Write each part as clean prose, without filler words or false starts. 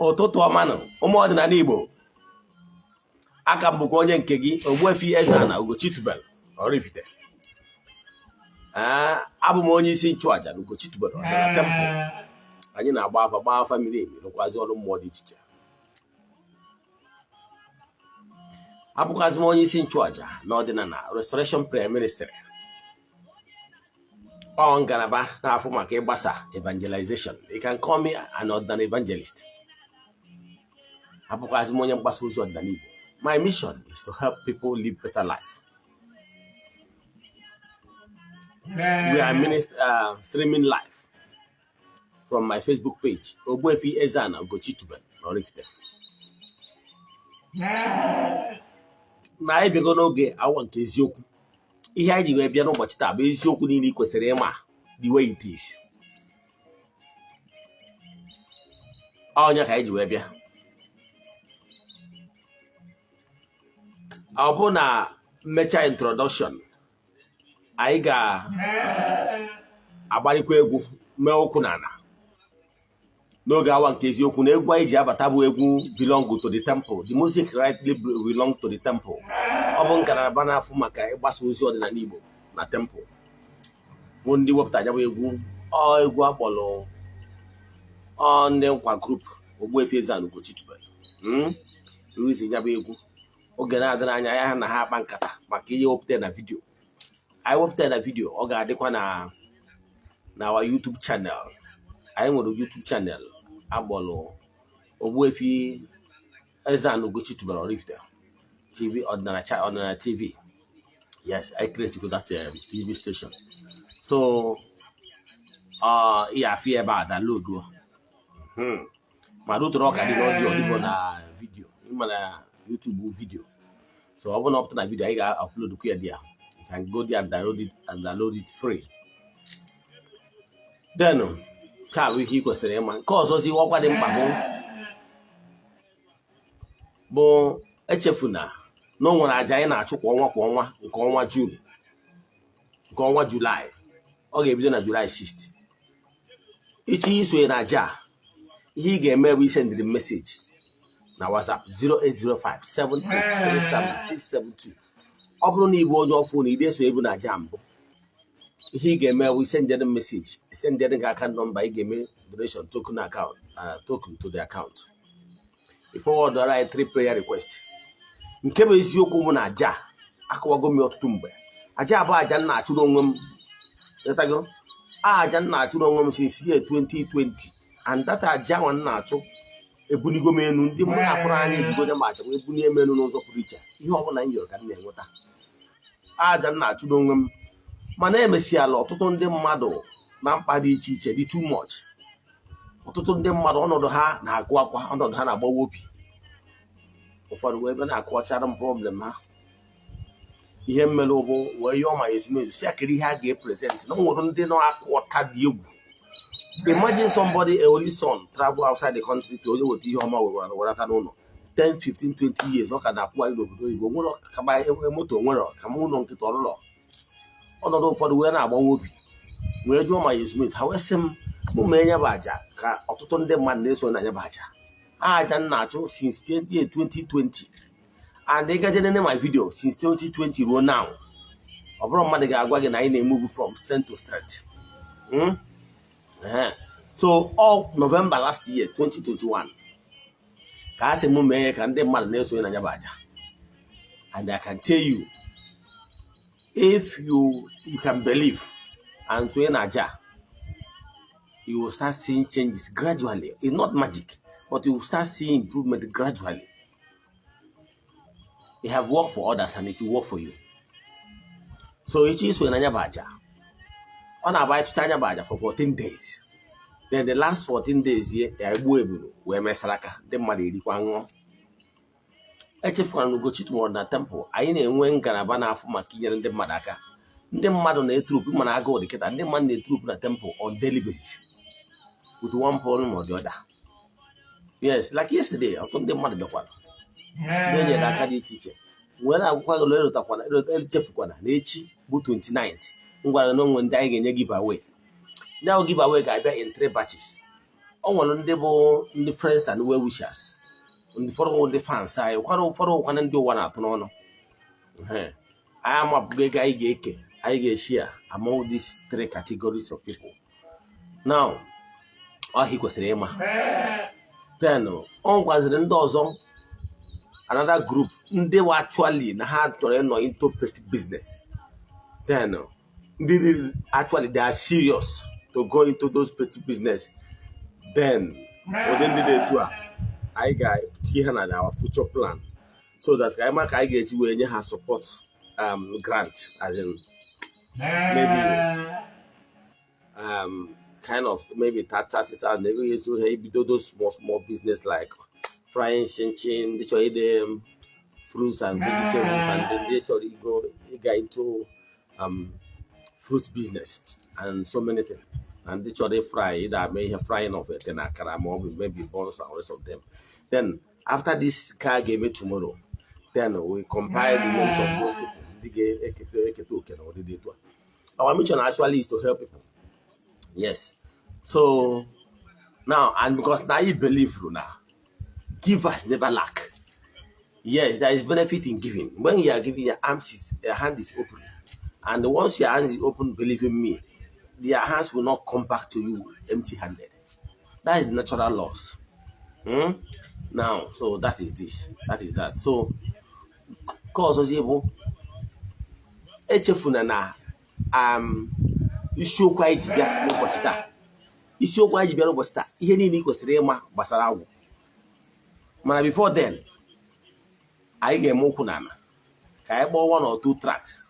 Ụtụtụ ọma nụ, ụmụ ọdịnala Igbo. Aka m bụkwa onye nke gị, Ogbuefi Eze-Ana Ugochitubelu Oraifite. Ee, abụ m onye isi nchụaja na Ugochitubelu Ọdịnala Temple. Anyị na-agba afa, gbaa afa miri emi, rụkwazi ọrụ mmụọ dị iche iche. Abụkwazi m onye isi nchụaja na Ọdịnala Restoration Prayer Ministry, ọ ngalaba na-afụ maka ịgbasa evangelization. You can call me an ọdịnala evangelist. Abụkwazi m onye mgbasa ozi ọdịnala Igbo. My mission is to help people live better life. We are streaming live from my Facebook page, Ogbuefi Eze-Ana Ugochitubelu Oraifite. Na anyị bịago n'oge awa nke eziokwu. Ihe anyị ji wee bịa n'ụbọchị taa bụ eziokwu niile ị kwesịrị ịma, the way it is. Ọ nya ka anyị ji wee bịa. Ọ bụ na m mechaa introduction, anyị ga-agbarịkwa egwu, mee ụkwụ n'ala n'oge awa nke eziokwu. Na egwu anyị ji abata bụ egwu belong to the temple. The music rightly belong to the temple. Ọ bụ ngalaba na-afụ maka ịgbasa ozi ọdịnala Igbo na temple bụ ndị wepụta ya bụ egwu. Ọ egwu akpọrọ ọ ndị nkwa group Ogbuefi Eze-Ana Ugochitubelu release ya bụ egwu. Oge na-adịrị anya, ya na ha akpa nkata maka ihe wepụta na video. Anyị wepụta na video, ọ ga-adịkwa na our YouTube channel. Anyị nwere YouTube channel akpọrọ Ogbuefi Eze-Ana Ugochitubelu Oraifite TV, Ọdịnala TV. Yes, I created that TV station. So ị afụ ebe a, download ma rutoro ọka dị n'audio, ọdịgo na video mana YouTube video. So ọ bụrụ na ọ pụta na video, anyị ga-upload kwa ya there. You can go there and download it, and download it free. Then nke a bụ ihe ị kwesịrị ịma. Nke ọzọzi ọkwa dị mkpa bụ echefuna na o nwere aja anyị na-achụ kwa ọnwa kwa ọnwa. Nke ọnwa June, nke ọnwa Julaị, ọ ga-ebido na Julaị 6. Ịchọ isonye na aja a, ihe ị ga-eme bụ isendịrị message na WhatsApp 08057837672. Ọ bụrụ na ị bụ onye ọfụ na ị eso ebu na aja mbụ, ihe ị ga-eme bụ isendịrị message, esendịrị gị account number ị ga-eme donation token account, token to the account. Ị forwardara anyị three prayer request. Nke bụ eziokwu bụ na aja akọwago m ya ọtụtụ mgbe, aja abụọ aja m na-achụrụ onwe m letago, aja m na-achụrụ onwe m since year 2020, and that aja nwa m na-achụ ebunigo m elu. Ndị mụ na-afụrụ anya ejigo nye m aja wee bunie m elu n'ụzọ pụrụ iche. Ihe ọbụla m yọrọ ka m na-enweta. Aja m na-achụrụ onwe m, mana emesiala ọtụtụ ndị mmadụ na mkpa dị iche iche dị too much. Ọtụtụ ndị mmadụ, ọnọdụ ha na-agụ akwa, ọnọdụ ha na-agbawa obi. Ụfọdụ wee ebe na-akọwachara m problem ha. Ihe mmere bụ wee yọọ ma ezumezu si akịrị ihe a ga-epresent na o nwere ndị na-akụ ọta dị egwu. Imagine somebody, a only son, travel outside the country to onye weta ihe ọma were werata n'ụlọ. 10, 15, 20 years ọ ka na-akwụgharị n'obodo oyibo, nwere kaba moto, nwere ka m ụlọ nkịta ọlụlọ. Ọnọdụ ụfọdụ wee na-agbawa obi. Wee jụọ ma ezumezu ha, wee sị m mụ mee ya bụ aja ka ọtụtụ ndị mmadụ na-eso na ya bụ aja. Aja m na-achụ since 2020, and ị gaje nene my video since 2020 ruo now, ọ bụrụ mmadụ ga-agwa gị na anyị na-emove from strength to strength. So all November last year, 2021, ka a sị m mee ya ka ndị mmadụ na-esonye na ya bụ aja. And I can tell you, if you can believe and sonye na aja, you will start seeing changes gradually. It's not magic, but you will start seeing improvement gradually. It have worked for others and it will work for you. So echi isonye na ya bụ aja, ọ na-agba ịtụcha anya bụ aja for 14 days, then the last 14 days ya egbuo ebulu wee mesara aka ndị mmadụ erikwa ṅụọ. Echefukwara na Ugochi na temple anyị na-enwe ngalaba na-afụ maka inyere ndị mmadụ aka. Ndị mmadụ na-etroop mana agụụ dị kịta. Ndị mmadụ na-etroop na temple on daily basis with one problem or the other. Yes, like yesterday, ọtụtụ ndị mmadụ bịakwara, ndị enyere aka dị iche iche. Wee na-agwụkwa gị, erotakwana, echefukwana na echi bụ 29th. Ngwa na onwe ndị anyị ga-enye giveaway. Ndị ahụ giveaway ga-abịa in three batches. O nwere ndị bụ ndị friends and well wishers, ndị ụfọdụ bụ ndị fans anyị, ụfọdụ ụkwana ndị ụwa na-atụ n'ọnụ. Ehe. Anyị amapụgo ego anyị ga-eke, anyị ga-eshi ya among these three categories of people. Now, ọhịa kwesịrị ịma, then ọ nwekwaziri ndị ọzọ, another group, ndị wa actually na ha chọrọ ịnọ into petty business. Then ndị dị actually, they are serious to go into those petty business. Then ụdị ndị dị etu a, anyị ga-etinye ha na our future plan so that ka anyị ma ka anyị ga-eji wee nye ha support, grant, as in maybe kind of maybe 30,000 ego ya ezu ha ibido those small small business like frying chin chin, ndị chọrọ ide fruits and vegetables, and then ndị chọrọ igo ịga into fruit business and so many things, and ndị chọrọ fry, ịda ame ihe frying of ete na akara, ma ọ bụ maybe buns and rest of them. Then after this ka a ga-eme tomorrow, then we compile the names of those people ndị ga-eketa eketa oke na ụdịdị etu a. Our mission actually is to help people, yes. So now, and because now you believe now, givers never lack. Yes, there is benefit in giving. When you are giving, your hand is open, and once your hand is open, believe in me, their hands will not come back to you empty handed. That is natural laws. Now, so that is this, that is that. So nke ọzọzi bụ, echefuna na isiokwu anyị ji bịa n'ụbọchị taa, isiokwu anyị ji bịa n'ụbọchị taa, ihe niile ị kwesịrị ịma gbasara agwụ. Mana before then, anyị ga-eme ụkwụ n'ala ka anyị kpọọ one or two tracks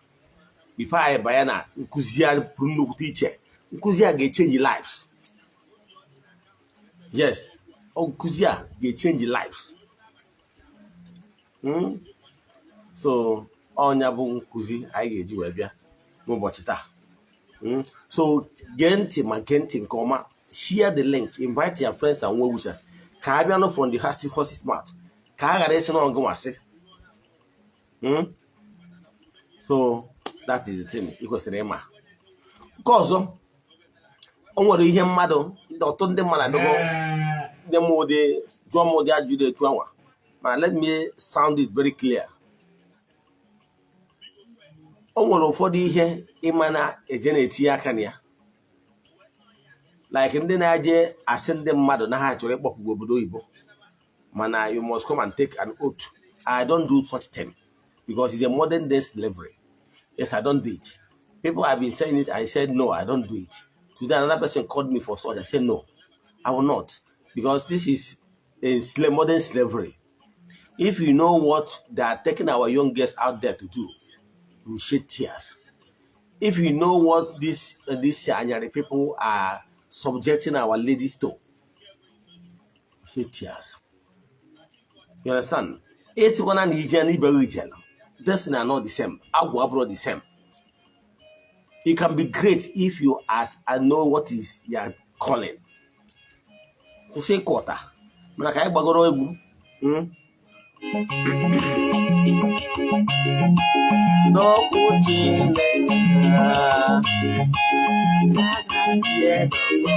before anyị banye na nkụzi a pụrụ nnukwute iche. Nkụzi a ga-echange lives. Yes, nkụzi a ga-echange lives. So ọnya bụ nkụzi anyị ga-eji wee bịa n'ụbọchị taa. So gee ntị, ma gee ntị nke ọma. Share the link, invite your friends and well wishers ka a bịa nụ from the horse's mouth, ka a ghara ịsị na ọgụ masị. So that is the thing ị kwesịrị ịma. Nke ọzọ, o nwere ihe mmadụ, ọtụtụ ndị mmadụ adịgo ndị m ụdị jụọ m ụdị ajụjụ dị etu anwa, mana let me sound it very clear. O nwere ụfọdụ ihe ịma na-eje na-etinye aka na ya, like ndị na-eje asị ndị mmadụ na ha chọrọ ịkpọpụ obodo oyibo, mana you must come and take an oath. I don't do such thing because it's a modern day slavery. Yes, I don't do it. People have been saying it. I said no, I don't do it. Today another person called me for such. I said no, I will not, because this is a modern slavery. If you know what they are taking our young girls out there to do, you will shed tears. If you know what this Anyari people are subjecting our ladies to, you shed tears. You understand? Esikwana na ije na ibe ije. Destiny are not the same. Agwụ abụrụ the same. You can be great if you as I know what is your calling. Kwụsị ịkụ ọta, mana ka anyị gbagoro egwu. N'okwu Chineke ya gazie n'ọgbọ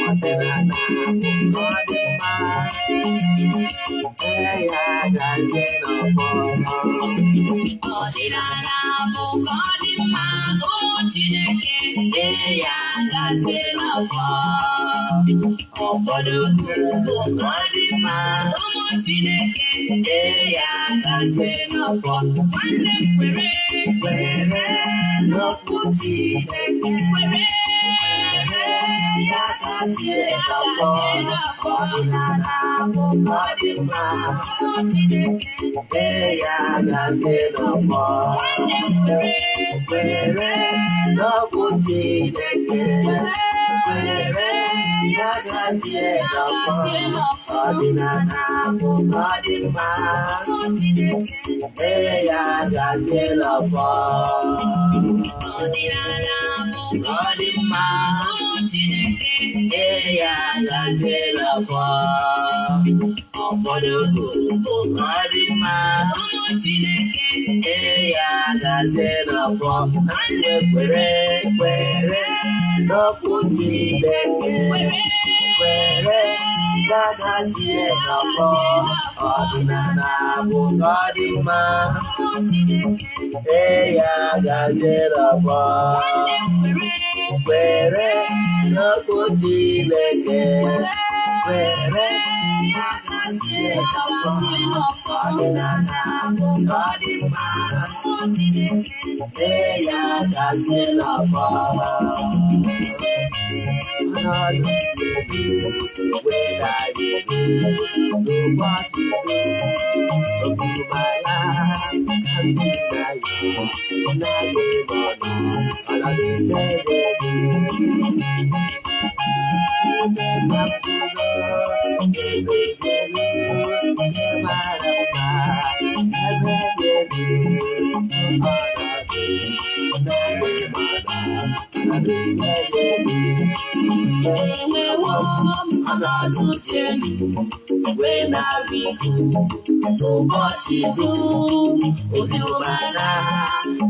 ọdịnala bụ ka ọ dị mma. Ee, ya gazie n'ọgbọ. Ọdịnala bụ ka ọ dị mma, ụmụ Chineke. Ee, ya gazie n'ọfọ. Ụfọdụ bụ ka ọ dị mma, ụmụ Chineke. Ee, ya gazie n'ọfọ. Nwanne m, kwere, Kwere n'okwu Chineke. Kwere. Ya gazie Ya n'ọfọ. Gazie n'ọfọ. Ọdịnala bụ ka ọ dị mma. Ụmụ Chineke. Ee, ya gazie n'ọfọ. Nwanne m, kwere. Kwere n'okwu Chineke. Kwere, ya gazie Ya n'ọfọ. Gazie n'ọfọ. Ọdịnala bụ ka ọ dị mma. Ụmụ Chineke. Ee, ya gazie n'ọfọ. Ọdịnala bụ ka ọ dị mma, ụmụ Chineke. Ee, ya gazie n'ọfọ. Ụfọdụ bụ ka ọ dị mma, ụmụ Chineke. Ee, ya gazie n'ọfọ. Nwanne, kwere, kwere n'okwu Chineke. Kwere. Kwere. Ya gazie n'ọfọ. Ọdịnala bụ ka ọ dị mma. Ụmụ Chineke. Ee, ya gazie n'ọfọ. Nwanne m kwere. Kwere n'okwu Chineke. Kwere. Ya gazie n'ọfọ. Ọdịnala bụ ka ọ dị mma. Ụmụ Chineke. Ee, ya gazie n'ọfọ. Ọnọdụ weda dị n'ụbọchị ogbumala ka ndị na ya na-adị n'ọnụ ọnọdụ ndebe ebe na mkpụrụ ebe dị elu nke mara mma ebe dị elu ọnọdụ na-adị n'ọnụ ọnọdụ ndebe. Enwewo m ọnọdụ dị elu wee nara ikuku n'ụbọchị dum, obi umeala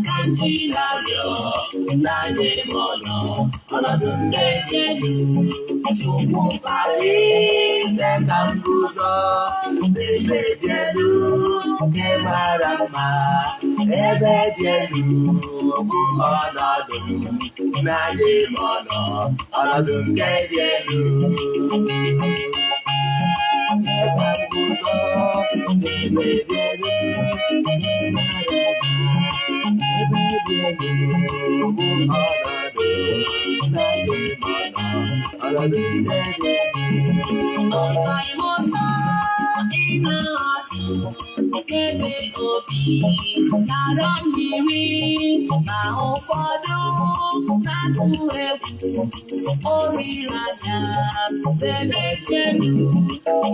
ka m ji na-arịọ n'anya ebe ọ nọ, ọnọdụ nke dị elu. Chukwu kpalite ka m guzo n'ebe dị elu nke mara mma, ebe dị elu bụ ọnọdụ m na-adị m ọnọ ọnọdụ nke dị elu. Ka m guzo n'ebe dị elu nke mara mma, ebe dị elu bụ ọnọdụ m na-adị m ọnọ ọnọdụ nke dị elu. Ụtọ ịmụta ị na-atụ ebe obi nara mmiri, ma ụfọdụ na-atụ egwu oriri anya ebe dị elu.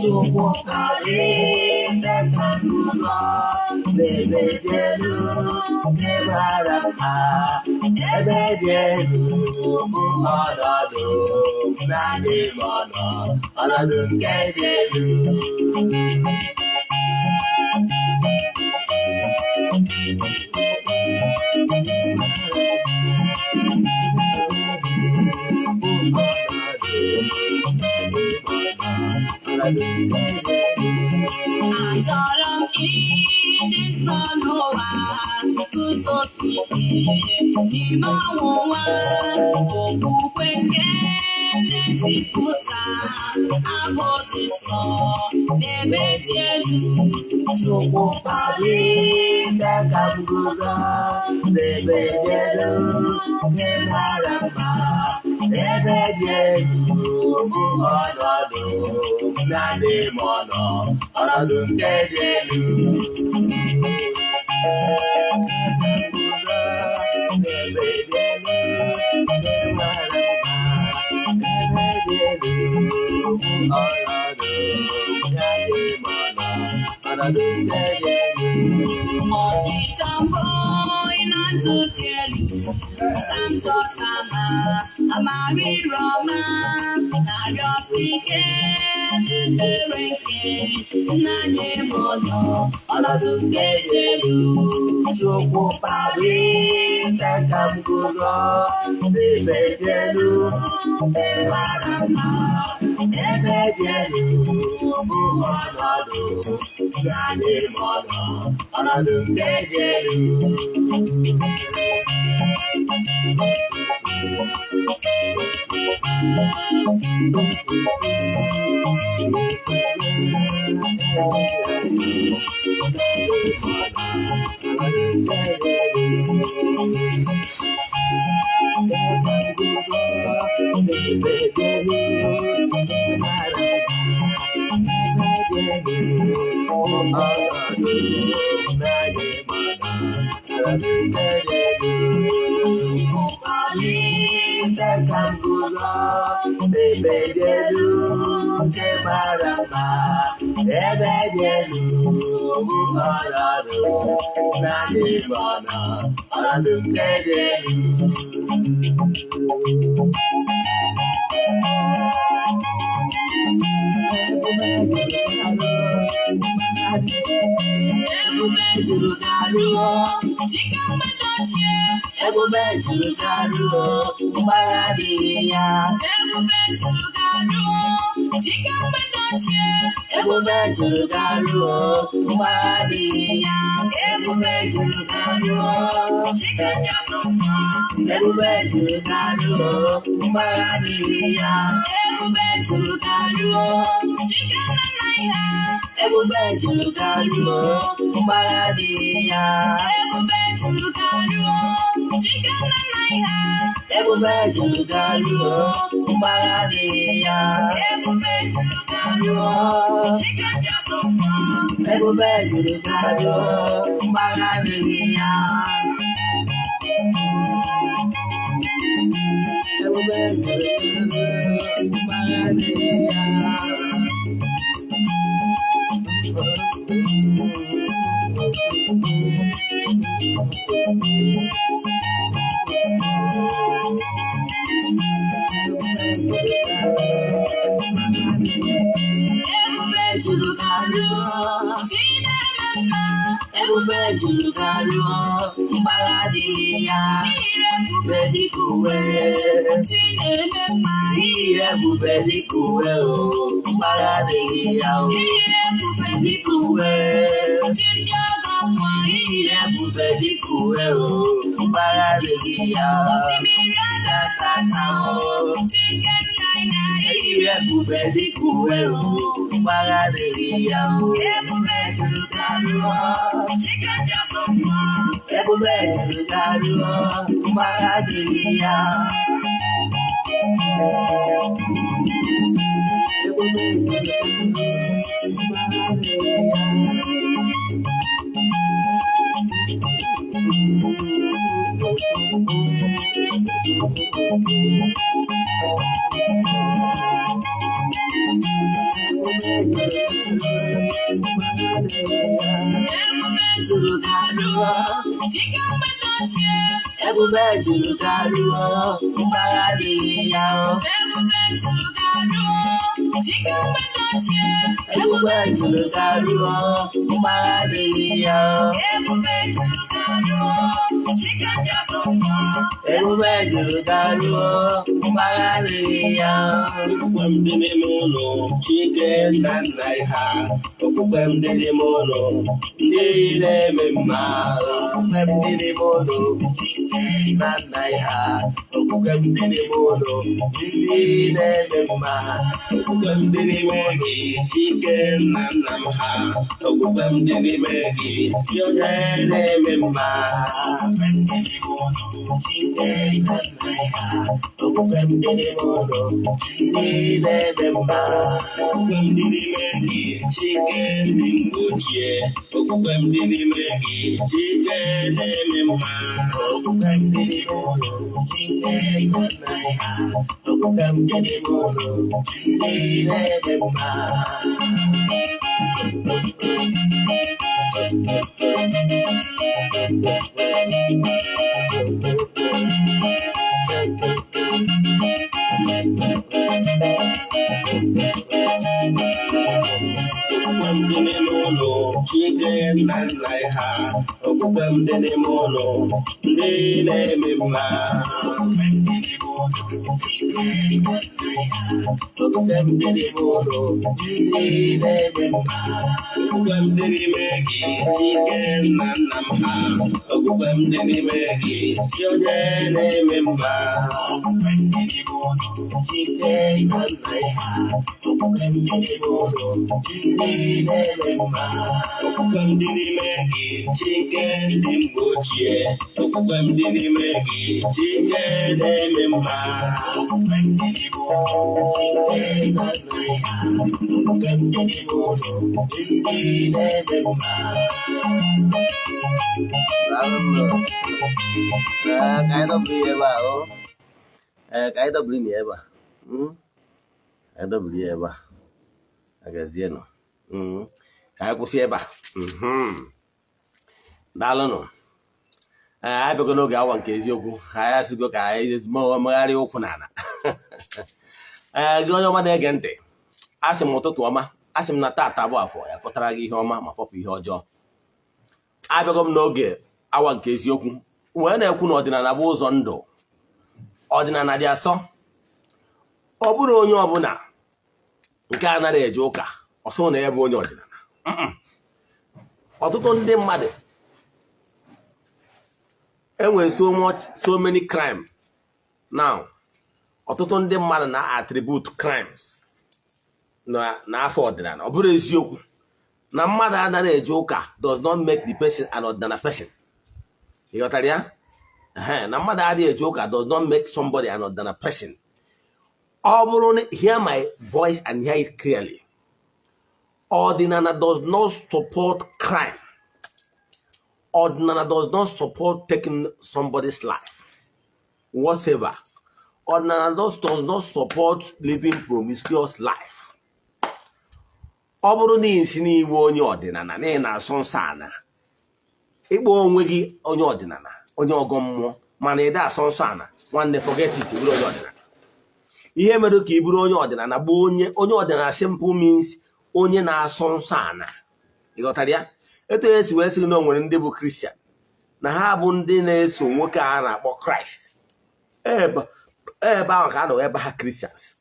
Chukwu kpalite ka m guzo n'ebe dị elu nke mara mma, ebe dị elu bụ ọnọdụ na-adị m ọnọ ọnọdụ nke dị elu. Ọnọdụ nke dị elu. Achọrọ m ịdị nsọ n'ụwa, guzosi ike n'ime ọnwụnwa, okwukwe nke na-ezipụta abụ dị nsọ na-eme dị elu. Chukwu kpalite ka m guzo n'ebe dị elu nke mara mma, ebe dị elu bụ ọnọdụ na-adị m ọnọ ọnọdụ nke dị elu. N'ebe dị elu nke mara mma, ebe dị elu bụ ọnọdụ na-adị m ọnọ ọnọdụ nke dị elu. Ọchịchọ mbụ na ndụ dị elu ka m chọta ma amara ire ọma na-arịọsi ike n'ebere nke nna nye m ọnọ ọnọdụ nke dị elu. Chukwu kpalite ka m guzo n'ebe dị elu nke mara mma, ebe dị elu bụ ọnọdụ na-adị m ọnọ ọnọdụ nke dị elu. Chukwu kpalite ka m guzo n'ebe dị elu nke mara mma, ebe dị elu bụ ọnọdụ na-adị m ọnọ ọnọdụ nke dị elu. Ebube juru garuo, chike mmadụ ochie. Ebube juru garuo, mgbagha adịghị ya. Ebube juru garuo, chike mmadụ Ochie, ebube juru garuo, mgbagha adịghị ya. Ebube juru garuo, Chike ndị ọkụ mmụọ, ebube juru garuo, mgbagha adịghị ya. Ebube juru garuo, Chike nna nna ha, ebube juru garuo, mgbagha adịghị ya. Ebube juru garuo, Chike nna nna ha, ebube juru garuo, mgbagha adịghị ya. Ebube juru garuo, Chike ndị ọkụ mmụọ, ebube juru garuo, mgbagha adịghị ya. Ebube juru garuo, mgbagha adịghị ya. Ebube juru garuo, Chineme mma, ebube juru garuo, mgbagha adịghị ya. Iyiri ebube dịka uwe, Chineme mma, Iyiri ebube dịka uwe o, mgbagha adịghị ya o. Iyiri ebube dịka uwe, Chi ndị ọgọ mmụọ, Iyiri ebube dịka uwe o, mgbagha adịghị ya. Osimiri adatata o, Chike nna ya, Iyiri ebube dịka uwe o, mgbagha adịghị ya o. Ebube juru garuo, Chike ndị ọgọ mmụọ, Ebube juru garuo, mgbagha adịghị ya. Ebube juru garuo, mgbagha adịghị ya. Ebube juru garuo, Chike mmadụ ochie, Ebube juru garuo, mgbagha adịghị ya o. Ebube juru garuo, Chike mmadụ ochie, Ebube juru garuo, mgbagha adịghị ya o. Ebube juru garuo, Chike ndị ọgọ mmụọ, Ebube juru garuo, mgbagha adịghị ya o. Okwukwe m dị n'ime ụlọ Chike nna nna ha, okwukwe m dị n'ime ụlọ ndị na-eme mma. Okwukwe m dị n'ime ụlọ nna nna ha, okwukwe m dị n'ime ụlọ ndị na-eme mma. Okwukwe m dị n'ime gị, Chike nna nna m ha, okwukwe m dị n'ime gị, chi onye na-eme mma. Okwukwe m dị n'ime ụlọ Chike nna nna ha, okwukwe m dị n'ime ụlọ ndị na-eme mma. Okwukwe m dị n'ime gị, Chike ndị mgbe ochie, okwukwe m dị n'ime gị, Chike na-eme mma. Okwukwe m dị n'ime ụlọ Chike nna nna ha, okwukwe m dị n'ime ụlọ ndị na-eme mma. Okwukwe m dị n'ime ụlọ Chike nna nna ha, okwukwe m dị n'ime ụlọ ndị na-eme mma. Okwukwe m dị n'ime ụlọ Chike nna nna ha, okwukwe m dị n'ime ụlọ ndị na-eme mma. Okwukwe m dị n'ime gị, Chike nna nna m ha, okwukwe m dị n'ime gị, chi onye na-eme mma. Okwukwe m dị n'ime ụlọ Chike nna nna ha, okwukwe m dị n'ime ụlọ ndị na-eme mma. Okwukwe m dị n'ime gị, Chike ndị mgbe ochie, okwukwe m dị n'ime gị, Chike na-eme mma. Okwukwe m dị n'ime ụlọ Chike nna nna ha, okwukwe m dị n'ime ụlọ ndị na-eme mma. Ka anyị dọbiri ya ebe a o. Ka anyị dọbiri ya ebe a. Ka anyị dọbiri ya ebe a. Agazienụ. Ka anyị kwụsị ebe a. Daalụnụ. Ee, anyị bịago n'oge awa nke eziokwu. Anyị asịgo ka anyị megharịa ụkwụ n'ala. Ee, gị onye ọma na-ege ntị, asị m ụtụtụ ọma. Asị m na taata bụ afọ ya fọtara gị ihe ọma ma fọpụ ihe ọjọọ. Abịago m n'oge awa nke eziokwu wee na-ekwu na ọdịnala bụ ụzọ ndụ, ọdịnala dị asọ. Ọ bụrụ onye ọbụla Nke a nara eje ụka, ọsọ na ya bụ onye ọdịnala. Ọtụtụ ndị mmadụ enwere so much, so many crime now. Ọtụtụ ndị mmadụ na-attribute crimes na n'afọ ọdịnala. Ọ bụrụ eziokwu na mmadụ anaghị eje ụka does not make the person an ọdịnala person. Ị ghọtara ya? Ehe, na mmadụ adịghị eje ụka does not make somebody an ọdịnala person. Ọ bụrụ na, hear my voice and hear it clearly, ọdịnala does not support crime. Ọdịnala does not support taking somebody's life whatsoever. Ọdịnala does not support living promiscuous life. Ọ bụrụ na ị si n'iwu onye ọdịnala na ị na-asọ nsọ ana, ịkpọ onwe gị onye ọdịnala, onye ọgọ mmụọ, mana ị da asọ nsọ ana, nwanne, forget it, bụrụ onye ọdịnala. Ihe mere ka ị bụrụ onye ọdịnala bụ onye ọdịnala simple means onye na-asọ nsọ ana. Ị ghọtara ya? Etu esi wee sị na o nwere ndị bụ Christian na ha bụ ndị na-eso nwoke a na-akpọ Kraịst, ebe ahụ ka a nọ ebe ha Christians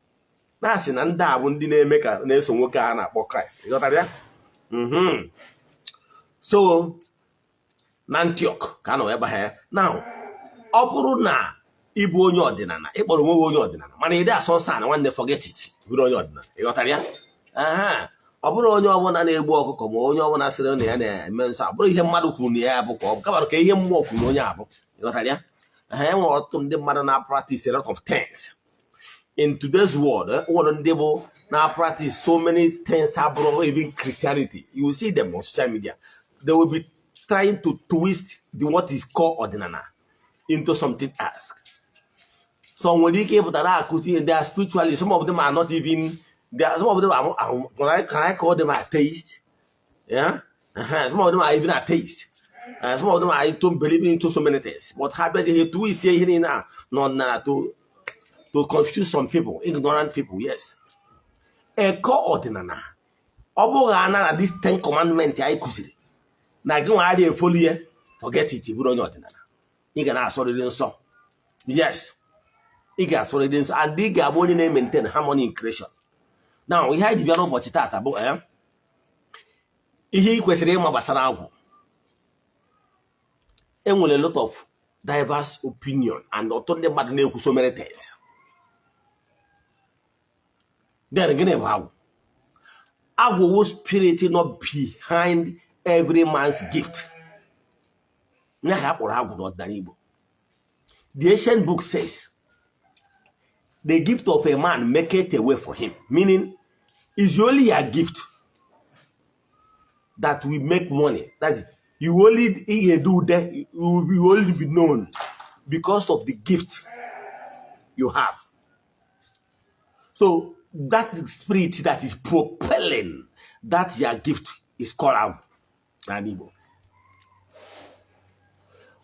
na-asị na ndị a bụ ndị na-eme ka na-eso nwoke a na-akpọ Kraịst. Ị ghọtara ya? So na Antioch ka a nọ ebe ha ya. Now, ọ bụrụ na ị bụ onye ọdịnala, ịkpọrọ onwe gị onye ọdịnala, mana ị dị asọ nsọ ana, nwanne, forget it, bụrụ onye ọdịnala. Ị ghọtara ya? Aha, ọ bụrụ onye ọbụla na-egbu ọkụkọ ma onye ọbụla sịrị na ya na-eme nsọ, ọ bụrụ ihe mmadụ kwuru na ya bụ ka ọ bụ, kama ka ihe mmụọ kwuru na onye abụ. Ị ghọtara ya? Aha, e nwere ọtụtụ ndị mmadụ na-practice a lot of things in today's world. Nwere ndị bụ na-practice so many things abụrụ even Christianity. You will see them on social media. They will be trying to twist the what is called ọdịnala into something else. So nwere ike ịpụta na-akụzi they are spiritually, some of them are not even they are, some of them are, can I call them atheists? Yeah. Some of them are even atheists. Some of them are into believing into so many things, but ha bịaghị ha twist ihe niile a n'ọdịnala to confuse some people, ignorant people. Yes, eko ọdịnala, ọ bụghị ana na this Ten Commandment anyị kụziri na gị nwa adịghị efolu ya, forget it, bụrụ onye ọdịnala. Ị ga na-asọrịrị nsọ. Yes, ị ga-asọrịrị nsọ and ị ga-abụ onye na-maintain harmony in creation. Now, ihe anyị ji bịa n'ụbọchị taata bụ ihe ị kwesịrị ịma gbasara agwụ. Enwere a lot of diverse opinion and ọtụtụ ndị mmadụ na-ekwu so many things. Then gịnị bụ agwụ? Agwụ wụ spirit not behind every man's gift. Ya ka a kpọrọ agwụ n'ọdịnala Igbo. The ancient book says the gift of a man maketh a way for him, meaning is only your gift that will make money. That is, you only ihe do there, you will only be known because of the gift you have. So that spirit that is propelling that your gift is called agwụ n'ala Igbo.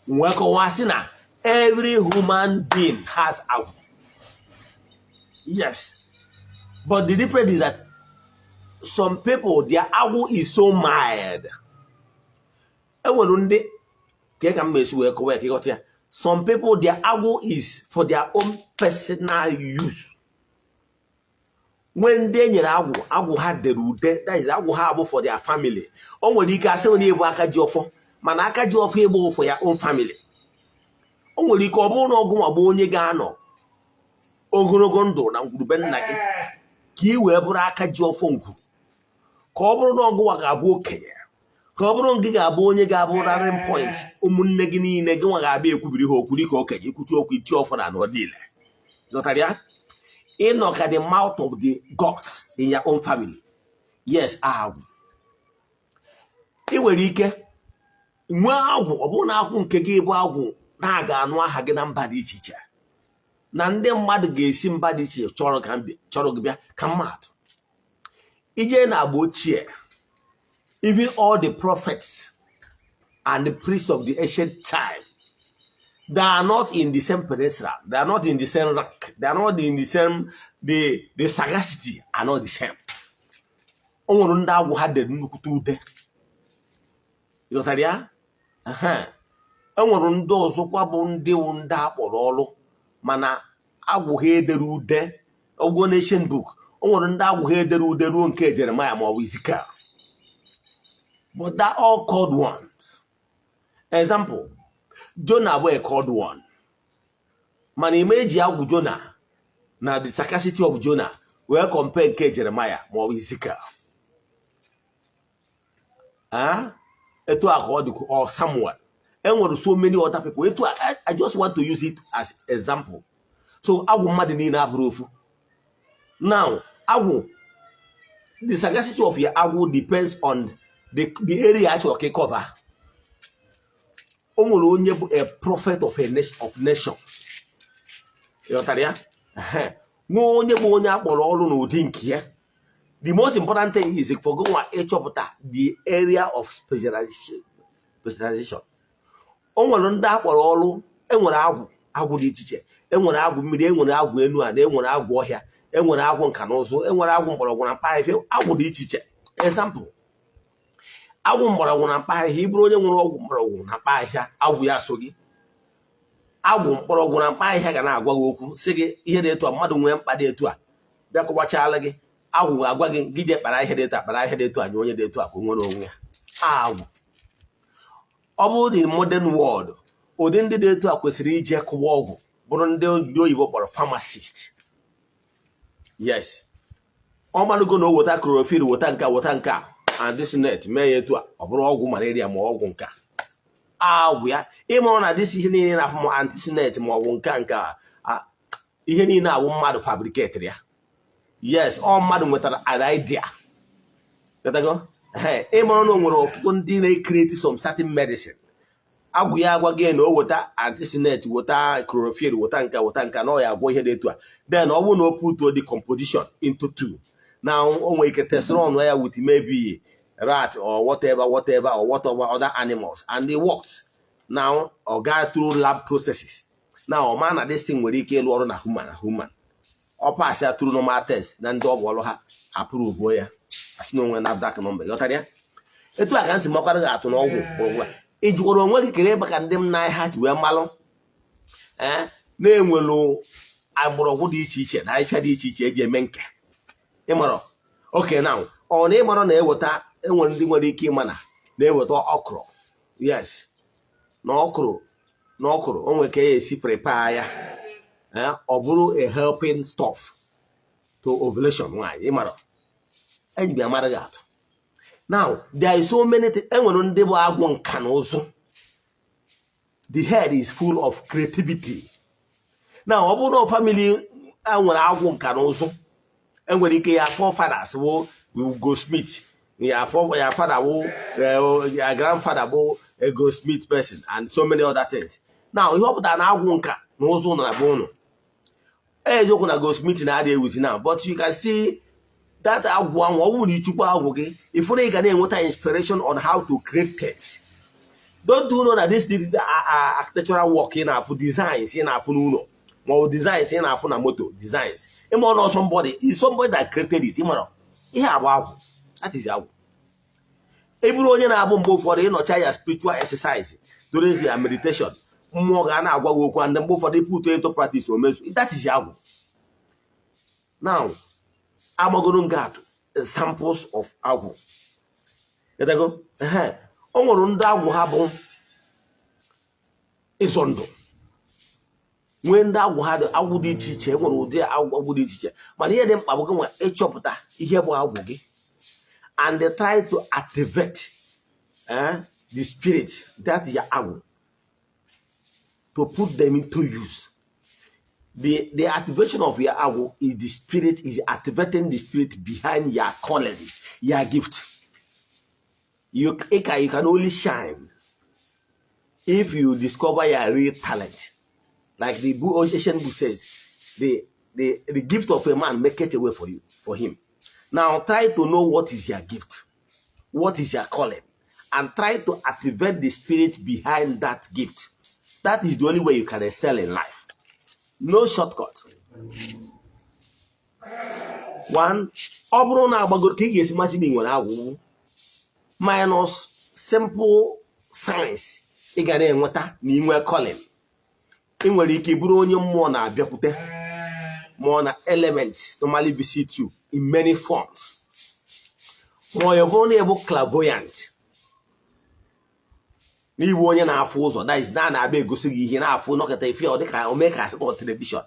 Nwee kọwaa sị na every human being has agwụ. Yes, but the difference is that some people, their agwụ is so mild. Enwere ndị ka m esi wee kọwa ya ka ịghọta ya. Some people, their agwụ is for their own personal use. Nwee ndị e nyere agwụ, agwụ ha dere ude, that is, agwụ ha bụ for their family. O nwere ike asị na ịbụ aka ji ọfọ, mana aka ji ọfọ ịbụ for ya own family. O nwere ike ọ bụrụ na ọgụ nwa bụ onye ga-anọ ogologo ndụ na ngwurube nna gị ka ị wee bụrụ aka ji ọfọ ngwuru, ka ọ bụrụ na ọgụnwa ga-abụ okenye, ka ọ bụrụ gị ga-abụ onye ga-abụ rallying point ụmụnne gị niile, gị nwa ga-abịa ekwubiri ha okwu dịka okenye, ikwuchi okwu, iti ọfọ na n'ọdịile. Ghọtara ya? Ịnọ ka the mouth of the gods in your own family. Yes, agwụ. Ị nwere ike nwee agwụ, ọ bụrụ na agwụ nke gị bụ agwụ na-aga anụ aha gị na mba dị iche iche, na ndị mmadụ ga-esi mba dị iche iche chọrọ ka chọrọ gị bịa. Ka mmadụ ije na agba ochie, even all the prophets and the priests of the ancient time, they are not in the same pedestal, they are not in the same rank, they are not in the same, the sagacity are not the same. O nwere ndị agwụ ha dere nnukwute ude. Ịghọtara ya? E nwere ndị ọzọkwa bụ ndị wụ ndị akpọrọ ọrụ, mana agwụ ha edere ude. Ogo n'ancient book, o O nwere ndị agwụ ha edere ude ruo nke Jeremiah ma ọ bụ Ezekiel, but that all called ones. Example, Jonah bụ a called one, mana ime eji agwụ Jonah na the sagacity of Jonah wee compare nke Jeremiah ma ọ bụ Ezekiel. Ah, etu a ka ọ dị, or Samuel. Enwere so many other people etu a. I just want to use it as example. So agwụ mmadụ niile abụrụ ofu. Now, agwụ, the sagacity of your agwụ depends on the area achọrọ ka ị cover. O nwere onye bụ a prophet of a nation, of nation. Ịghọtara ya? Ehe. Nwee onye bụ onye akpọrọ ọrụ n'ụdị nke ya. The most important thing is for gịnwa ịchọpụta the area of specialization. O nwere ndị akpọrọ ọrụ. Enwere agwụ, agwụ dị iche iche. Enwere agwụ mmiri, enwere agwụ enu ala, enwere agwụ ọhịa, enwere agwụ nka na ụzụ, enwere agwụ mgbọrọgwụ na mkpa ahịhịa. Agwụ dị iche iche. Example, agwụ mgbọrọgwụ na mkpa ahịhịa. Ị bụrụ onye nwere ọgwụ mgbọrọgwụ na mkpa ahịhịa, agwụ ya so gị. Agwụ mkpọrọgwụ na mkpa ahịhịa ga na-agwa gị okwu, sị gị ihe dị etu a. Mmadụ nwee mkpa dị etu a, bịa kọwachala gị, agwụ ga-agwa gị, gị jee kpara ihe dị etu a, kpara ihe dị etu a, nye onye dị etu a ka o nwere onwe ya. Agwụ, ọ bụrụ na modern world, ụdị ndị dị etu a kwesịrị ije kụwa ọgwụ, bụrụ ndị oyibo kpọrọ pharmacist. Yes, ọ malụgo na o weta chlorophyll, weta nka, weta nka and this net, mee ya etu a, ọ bụrụ ọgwụ malaria ma ọgwụ nka. Agwụ ya ịmụrụ na this ihe niile na-afụ ma artesunate ma ọ bụ nka nka ihe niile awụ mmadụ fabricate ya. Yes, ọ mmadụ nwetara an idea. Ghọtago? Ehe, ịmụrụ na o nwere ọtụtụ ndị na-ecreate some certain medicine. Agwụ ya agwa gị na o weta artesunate, weta chlorophyll, weta nka, weta nka, na ọ ya agwọ ihe dị etu a. Then ọ bụrụ na o put the composition into two, now o nwere ike test run ya with maybe rat or whatever, whatever, or whatever other animals, and it works. Now ọ gaa through lab processes. Now ọ ma na this thing nwere ike ịlụ ọrụ na human, na human ọ pass ya through normal test na ndị ọgwụ ọrụ ha approve ya, asị na onwe NAFDAC number. Ghọtara ya? Etu a ka m si makwara gị atụ n'ọgwụ mgbọrọgwụ a. Ị jụkwara onwe gị kere maka ndị m na ha ji wee malụ ee na-enwelu mgbọrọgwụ dị iche iche na ahịhịa dị iche iche eji eme nke ịmarọ? Oke, now, ọ na ịmarọ na-eweta, enwere ndị nwere ike ịma na na-eweta okro. Yes, na okro, na okro o nwere ka ya esi prepare ya, ọ bụrụ a helping stuff to ovulation nwaanyị. Ịmarọ eji bịa mara gị atụ. Now, there is so many things. Enwere ndị bụ agwụ nka na ụzụ. The head is full of creativity. Now, ọ bụrụ na family enwere agwụ nka na ụzụ, enwere ike ya forefathers bụ goldsmith, ya father bụ, ya grandfather bụ a goldsmith person and so many other things. Now, ihe ọ pụtara na agwụ nka na ụzụ na be ụnụ, eziokwu na goldsmith na-adị ewuzi now, but you can see that agwụ ahụ. Ọ bụrụ na ịchukwu agwụ gị, ịfụrụ ị ga na-enweta inspiration on how to create things. Don't you know that this architectural work ị na-afụ, designs ị na-afụ n'ụlọ ma ọ bụ designs ị na-afụ na moto designs, ịma ọ somebody is somebody that created it? Ịmara ihe a bụ agwụ. That is agwụ. Ị bụrụ onye na-abụ mgbe ụfọdụ ịnọcha ya spiritual exercise during ya meditation, mmụọ ga na-agwa gị okwu, and mgbe ụfọdụ put into practice, omezu. That is agwụ. Now, amagoro nke atụ, examples of agwụ. Ghọtago? Ehe. O nwere ndị agwụ ha bụ ịzọ ndụ, nwee ndị agwụ ha dị agwụ dị iche iche. Enwere ụdị agwụ dị iche iche, mana ihe dị mkpa bụ gị nwa ịchọpụta ihe bụ agwụ gị and they try to activate the spirit that your agwụ, to put them into use. The activation of your agwụ is the spirit is activating the spirit behind your calling, your gift. You can only shine if you discover your real talent. Like the book, ancient book says, the gift of a man maketh a way for you, for him. Now try to know what is your gift, what is your calling, and try to activate the spirit behind that gift. That is the only way you can excel in life. No shortcut. One, ọ bụrụ na agbagoro ka ị ga-esi masị na ị nwere agwụgwụ, minus simple signs ị ga na-enweta na inwe calling. Ị nwere ike bụrụ onye mmụọ na-abịakwute. Ma ọ na elements normally visit you in many forms, ma ọ bụrụ na ị bụ clairvoyant, n'ịbụ onye na-afụ ụzọ, that is, na na-abịa egosi gị ihe na-afụ nọkọta ife, ọ dịka ome ka asị kpọ television,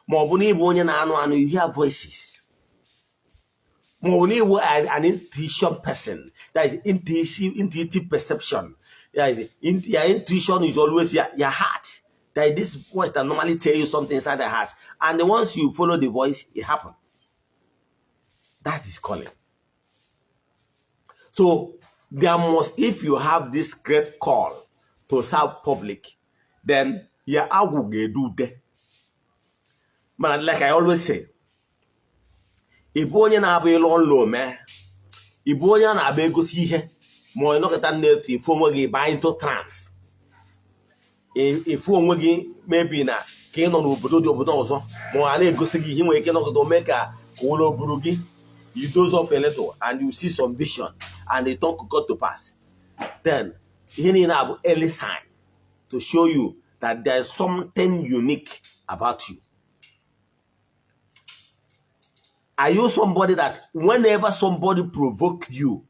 ma ọ bụ na ịbụ onye na-anụ anụ, you hear voices, ma ọ bụ na ịbụ an intuition person, that is intuitive perception, that is your intuition is always your heart. There is this voice that normally tell you something inside the heart, and once you follow the voice, it happen. That is calling. So there must, if you have this great call to serve public, then your agwụ ga-edu ude. Mana like I always say, ị bụ onye na-abụ ịlụ ọlụ ome, ị bụ onye a na-abịa egosi ihe, ma ọ nọkọta na-etu ifu onwe gị baa into trance, ifu onwe gị maybe na ka ị nọ n'obodo dị obodo ọzọ, ma ọ na-egosi gị ihe nwere ike nọkọta ome ka ụlọ buru gị, you doze off a little and you see some vision and it don't come to pass, then ihe niile abụ early sign to show you that there is something unique about you. Are you somebody that whenever somebody provoke you,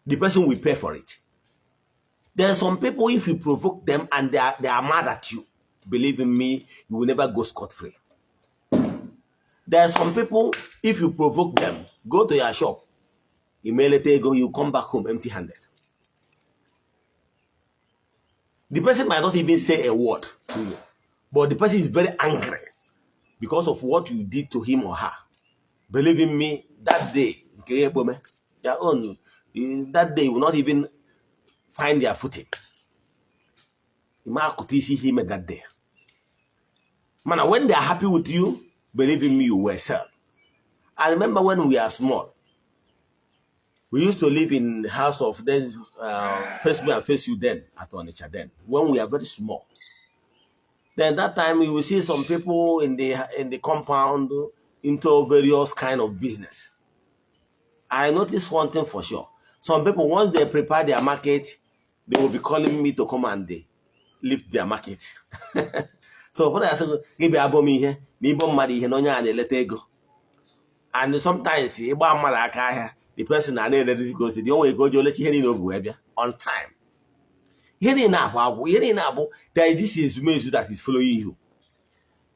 the person will pay for it? There are some people, if you provoke them and they are mad at you, believe in me, you will never go scot-free. There are some people, if you provoke them, go to your shop, you may let go, you come back home empty-handed. The person might not even say a word to you, but the person is very angry because of what you did to him or her. Believe in me, that day, their own, that day you will not even find their footing. Ime that day. Man, when they are happy with you, believe in me, you will sell. I remember when we are small, we used to live in the house of then face me and face you then at Onitsha then, when we are very small. Then that time you will see some people in the compound into various kind of business. I noticed one thing for sure. Some people, once they prepare their market, they will be calling me to come and they lift their market. So ụfọdụ asị gị bịa abụ m ihe na ịbụ mmadụ ihe na onye a na-eleta ego. And sometimes ịgba mmadụ aka ahịa, the person na na-erezi ka o si dị, o nwere ego o ji olechi ihe niile o bu wee bịa on time. Ihe niile abụ agwụ, ihe niile abụ there is this ezumezu that is following you.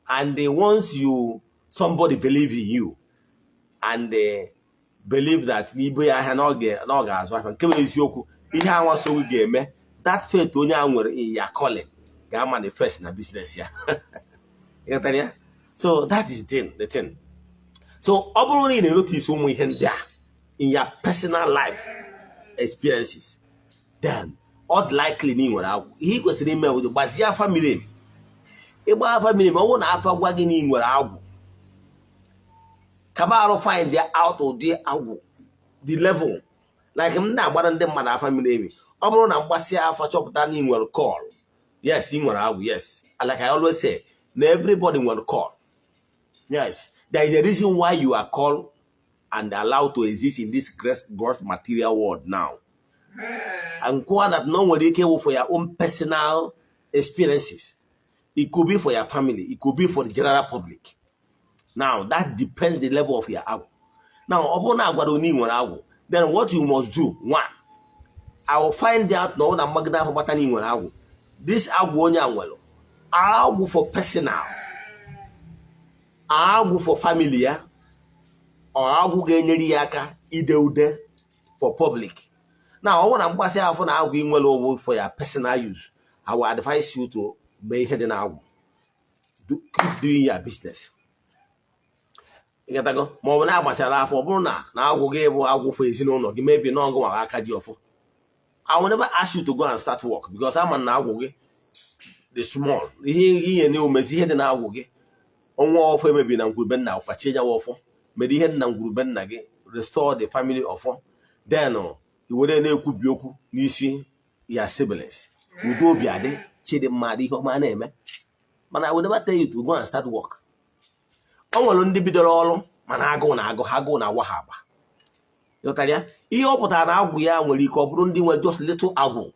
And once you somebody believe in you and they believe that n'ibu ya ahịa na ọ ga-azụ ahịa, nke bụ eziokwu, ihe anwa so gị ga-eme, that faith onye a nwere in your calling ga-manifest na business ya. Ịghọtara ya? So that is the thing. So ọ bụrụ na ị na-notice ụmụ ihe ndị a in your personal life experiences, then ọ dị likely na ị nwere agwụ. Ihe ị kwesịrị ime bụ gbazie afa miri emi. Ịgba afa miri emi, ọ bụrụ na afa gwa gị na ị nwere agwụ, kaba arụ find out ụdị agwụ, the level. Like m na-agbara ndị mmadụ afa miri emi, ọ bụrụ na mgbasịa afa chọpụta na ị nwere call, yes, ị nwere agwụ. Yes, like I always say, na everybody nwere call. Yes, there is a reason why you are called and allowed to exist in this gross material world now, and kwuo that no nwere ike ịwụ for your own personal experiences. It could be for your family, it could be for the general public. Now that depends the level of your agwụ. Now ọ bụrụ na agwara onye ị nwere agwụ, then what you must do, one, I will find out na ọ na mgbagide ahụ gbata na ị nwere agwụ. This agwụ onye a nwere, agwụ for personal, agwụ for family ya, ọ agwụ ga-enyere ya aka ide ude for public. Now ọ bụrụ na mgbasị afọ na agwụ ị nwere ụgwụ for your personal use, I will advise you to mee ihe dị na agwụ. Keep doing your business. Ịghọtago? Ma ọ bụ na agbasara afọ, ọ bụrụ na agwụ gị bụ agwụ for ezinụlọ gị, maybe na ọgụ nwara aka ji ọfọ, I will never ask you to go and start work because ama na agwụ gị dị small. Ihe na omezi ihe dị na agwụ gị, ọnwa ọfọ emebi na ngwurube nna, kwachie nyawa ọfọ, mere ihe dị na ngwurube nna gị, restore the family ọfọ, then i were na-ekwubi okwu n'isi ya siblings, udo obi adị, chidimma adị, ihe ọma na-eme. Mana I will never tell you to go and start work. O nwere ndị bidoro ọrụ mana agụụ na agụ ha, agụụ na-awa ha agba. Ịghọtara ya? Ihe ọ pụtara na agwụ ya nwere ike ọ bụrụ ndị nwere just little agwụ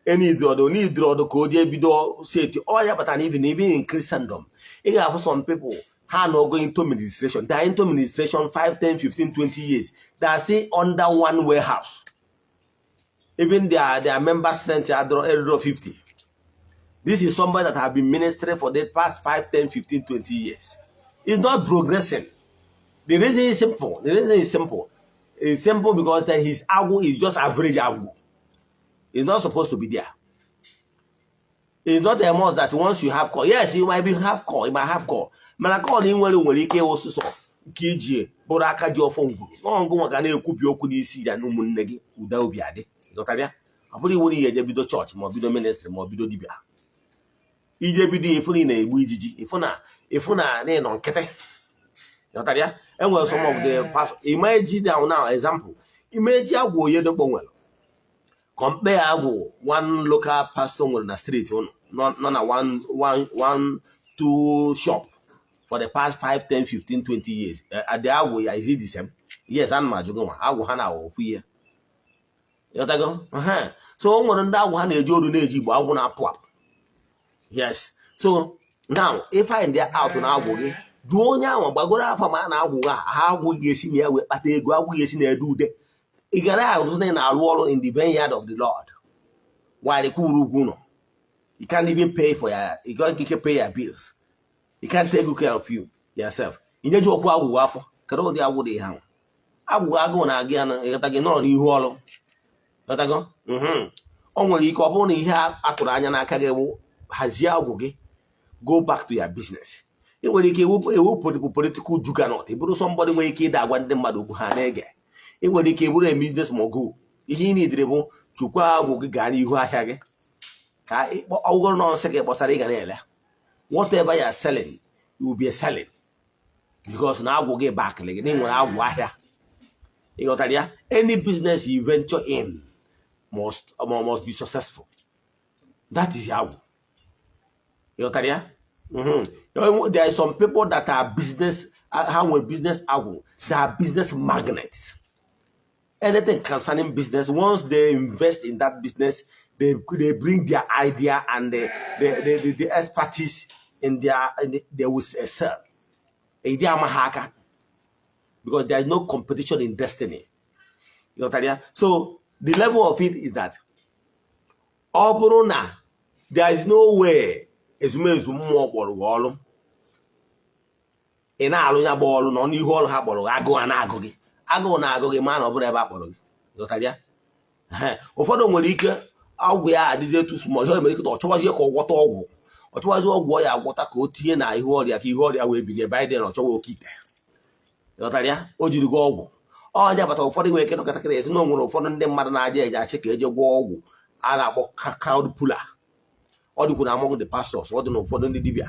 enidiri ọdụ n'idiri ọdụ ka o jee bido seti ọ ya kpatara na even in Christendom, ị ga-afụ some people Ha no go into ministration. They are into ministration 5, 10, 15, 20 years. They are still under one warehouse. Even their member strength are 50. This is somebody that have been ministering for the past 5, 10, 15, 20 years. It's not progressing. The reason is simple. The reason is simple. It's simple because that his agwụ is just average agwụ. It's not supposed to be there. It's not a must that once you have call. Yes, you might be have call, you might have call. Mana call ị nwere ike ịwụ sụsọ nke iji bụrụ aka ji ọfọ ngwuru. Nọọ ngụ maka na-ekwubi okwu n'isi ya na ụmụnne gị, ụda obi adị. Ghọtara ya? Ọ bụrụ iwu na ihe eje bido chọọchị, ma ọ bido ministry, ma ọ bido dibịa. Ije bido, ịfụ na ị na-egbu ijiji, ịfụ na ị nọ nkịtị. Ghọtara ya? Enwere some of the pastor imeji now, example, imeji agwụ Oyedepo nwere, compare agwụ one local pastor nwere na street ụnụ nọ na one one one two shop for the past 5, 10, 15, 20 years. The agwụ ya, is it the same? Yes, ana m ajụ gị nwa, agwụ ha na ofu ihe. Ghọtago? Ehe. So o nwere ndị agwụ ha na-eji oru na-eji Igbo agwụ na-apụ apụ. Yes, so now if find out na agwụ gị, jụọ onye ahụ gbagoro afọ ma a na-agwụ ha ha agwụ ga-esi na ya wee kpata ego, agwụ ga-esi na ede ude. Ị gara arụzi na ị na-arụ ọrụ in the vineyard of the Lord while kwuru ugwu nọ. You can't even pay for your, you can't even pay your bills, you can't take good care of you yourself. Inyeji okwu agwụgwọ afọ, kedu ụdị agwụ dị ha? Agwụgwọ agụụ na-agụ ya na ịghọta gị nọrọ n'ihu ọrụ. Ghọtago? O nwere ike ọ bụrụ na ihe a tụrụ anya n'aka gị bụ hazie agwụ gị, go back to your business. Ị nwere ike ewu political juggernaut, ị bụrụ somebody nwere ike ịda agwa ndị mmadụ okwu ha na-ege. Ị nwere ike bụrụ a business mogul. Ihe ị nidiri bụ chukwa agwụ gị, gaa n'ihu ahịa gị, ka ọgwụgwọ nọ nsị gị kpọsara, ị ga na-ele. Whatever you are selling, you will be selling because na agwụ gị bakịrị gị na ị nwere agwụ ahịa. Ị ghọtara ya? Any business you venture in must be successful. That is agwụ. Ị ghọtara ya? There are some people that are business, ha nwere business agwụ. They are business magnets. Anything concerning business, once they invest in that business, they bring their idea and the expertise in their in the, they will excel. Idea ama ha aka because there is no competition in destiny. Ghọtara ya? So the level of it is that ọ bụrụ na there is no way ezumezu mmụọ kpọrọ gị ọrụ, ị na-alụ ya bụ ọrụ nọ n'ihu ọrụ ha kpọrọ gị, agụụ a na-agụ gị, agụụ na-agụ gị, ma na ọ bụrụ ebe a kpọrọ gị. Ghọtara ya? Ehe. Ụfọdụ nwere ike ọgwụ ya adịzie too small. Ihe mere ike ọ chọwazie ka ọ gwọta ọgwụ, ọ chọwazie ọgwụ ọ ya agwọta ka o tinye na ihu ọrịa, ka ihu ọrịa wee bilie. Biden ọ chọwa oke ite. Ghọtara ya? O jiri gị ọgwụ ọja bata. Ụfọdụ nwere ike nọkọtakịrị esi na o nwere ụfọdụ ndị mmadụ na-aja eje achị ka eje gwọọ ọgwụ a na-akpọ crowd puller. Ọ dịkwu na among the pastors, ọ dị na ụfọdụ ndị dibịa.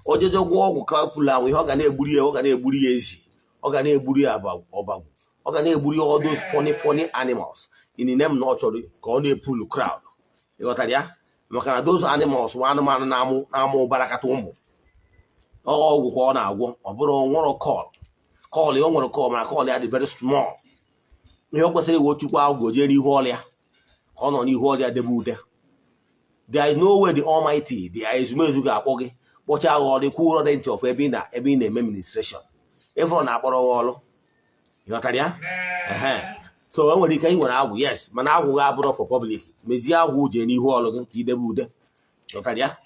O jeje gwọọ ọgwụ crowd puller ahụ, ihe ọ ga na-egburu ya, ọ ga na-egburu ya ezi, ọ ga na-egburu ya ọbagwu, ọ ga na-egburu ya all those funny funny animals in the name na ọ chọrọ ka ọ na-epulu crowd. Ịghọtara ya? Maka na those animals bụ anụmanụ na-amụ na-amụ ụbara kata ụmụ. Ọgwụ ka ọ na-agwọ, ọ bụrụ nwere call call ya, o nwere call, mana call ya dị very small. Ihe o kwesịrị iwe, chukwu agwụ, jee n'ihu ọrịa, ka ọ nọ n'ihu ọrịa debe ude. There is no way the Almighty, the ezumezu ga-akpọ gị, kpọchaa gị ọrụ, kwuo ụrọ ntị ọfụ ebe ị na-eme ministration, ịfụrụ na akpọrọ gị ọrụ. Ịghọtara ya? Ehe. So e nwere ike ị nwere agwụ, yes, mana agwụ gị abụrọ for public. Mezie agwụ, jee n'ihu ọrụ gị ka idebe ude. Ghọtara ya?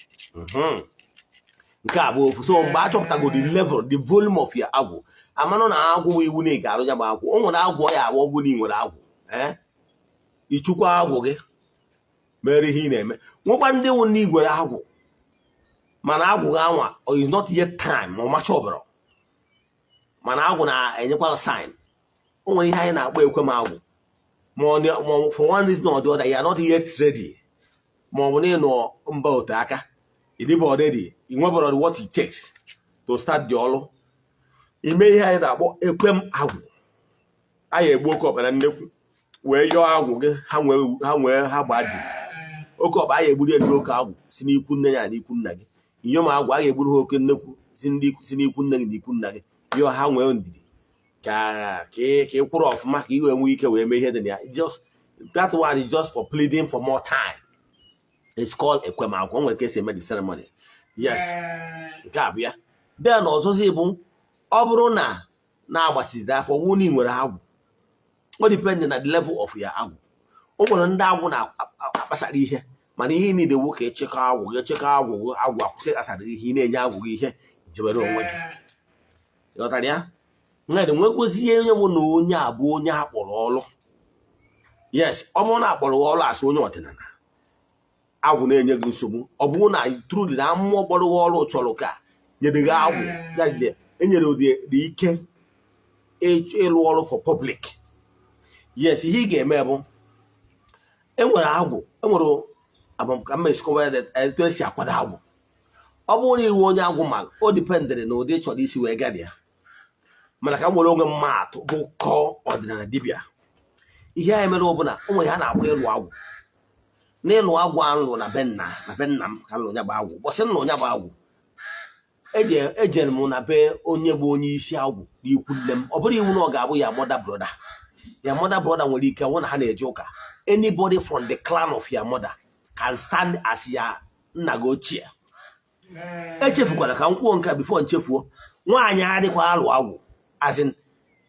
Nke a bụ ofu. So mgbe a chọpụtago the level, the volume of your agwụ, amanụ na agwụ bụ iwu na ị ga-arụ ya bụ agwụ. O nwere agwụ ọ ya agba ọgwụ na ị nwere agwụ, ee, ịchụkwa agwụ gị mere ihe ị na-eme. Nwekwa ndị wụ ndị gwere agwụ, mana agwụ gị anwa is not yet time, ma ọ macha ọbara, mana agwụ na-enyekwa sign. O nwere ihe anyị na-akpọ ekwe m agwụ, ma for one reason or the other you are not yet ready, ma ọ bụ na ị nọ mba ote aka, ị dịbụ already, ị nwebara what it takes to start the ọlụ, ime ihe anyị na-akpọ ekwe m agwụ. Anyị egbu oke ọkpa na nnekwu wee yọọ agwụ gị, ha nwee ha gbaa dị oke ọkpa. Anyị egburu ya ndị oke agwụ si n'ikwu nne ya na ikwu nna gị. Inyom agwụ, a ga-egburu ha oke nnekwu si n'ikwu nne gị na ikwu nna gị, yọọ ha nwee ndidi ka ị kwụrụ ọfụma, ka ị wee nwee ike wee mee ihe dị na ya. Just that one is just for pleading for more time. It's called ekwemagwụ. O nwere ka esi eme the ceremony. Yes, nke a bụ ya. Then ọzọzi bụ, ọ bụrụ na na-agbachiri afọ wụ na ị nwere agwụ, o depend na the level of ya agwụ. O nwere ndị agwụ na-akpasara ihe, mana ihe niile wụ ka ịchịkọ agwụ gị, chịkọ agwụ gị, agwụ akwụsị ịkpasara gị ihe. Ị na-enye agwụ gị ihe jebere onwe gị. Ịghọtara ya? Nwere nwekwazi onye bụ na onye a bụ onye akpọrọ ọrụ. Yes, ọ bụrụ na akpọrọ gị ọrụ asị onye ọdịnala, agwụ na-enye gị nsogbu, ọ bụrụ na truly na mmụọ kpọrọ gị ọrụ chọrọ ka nyere gị agwụ ya, enyere dị ike ịlụ ọrụ for public. Yes, ihe ị ga-eme bụ, enwere agwụ, enwere ka m esikọwa ya etu esi akwado agwụ. Ọ bụrụ na iwu onye agwụ, ma o dependịrị na ụdị ị chọrọ isi wee gaa ya. Mana ka m were onwe mma atụ bụ kọọ ọdịnala dibịa, ihe anyị mere ọbụla o nwere ha na-akpọ ịlụ agwụ. N'ịlụ agwụ a nlụ na be nna m ka nlụ ya bụ agwụ. Ụbọchị nlụ ya bụ agwụ, ejere m na be onye bụ onye isi agwụ n'ikwu nne m. Ọ bụrụ iwu na ọ ga-abụ ya mother brother, ya mother brother nwere ike nwụ na ha na-eje ụka. Anybody from the clan of your mother can stand as ya nna gị ochie. Echefukwala ka m kwuo nke a before nchefuo. Nwaanyị adịkwa alụ agwụ, as in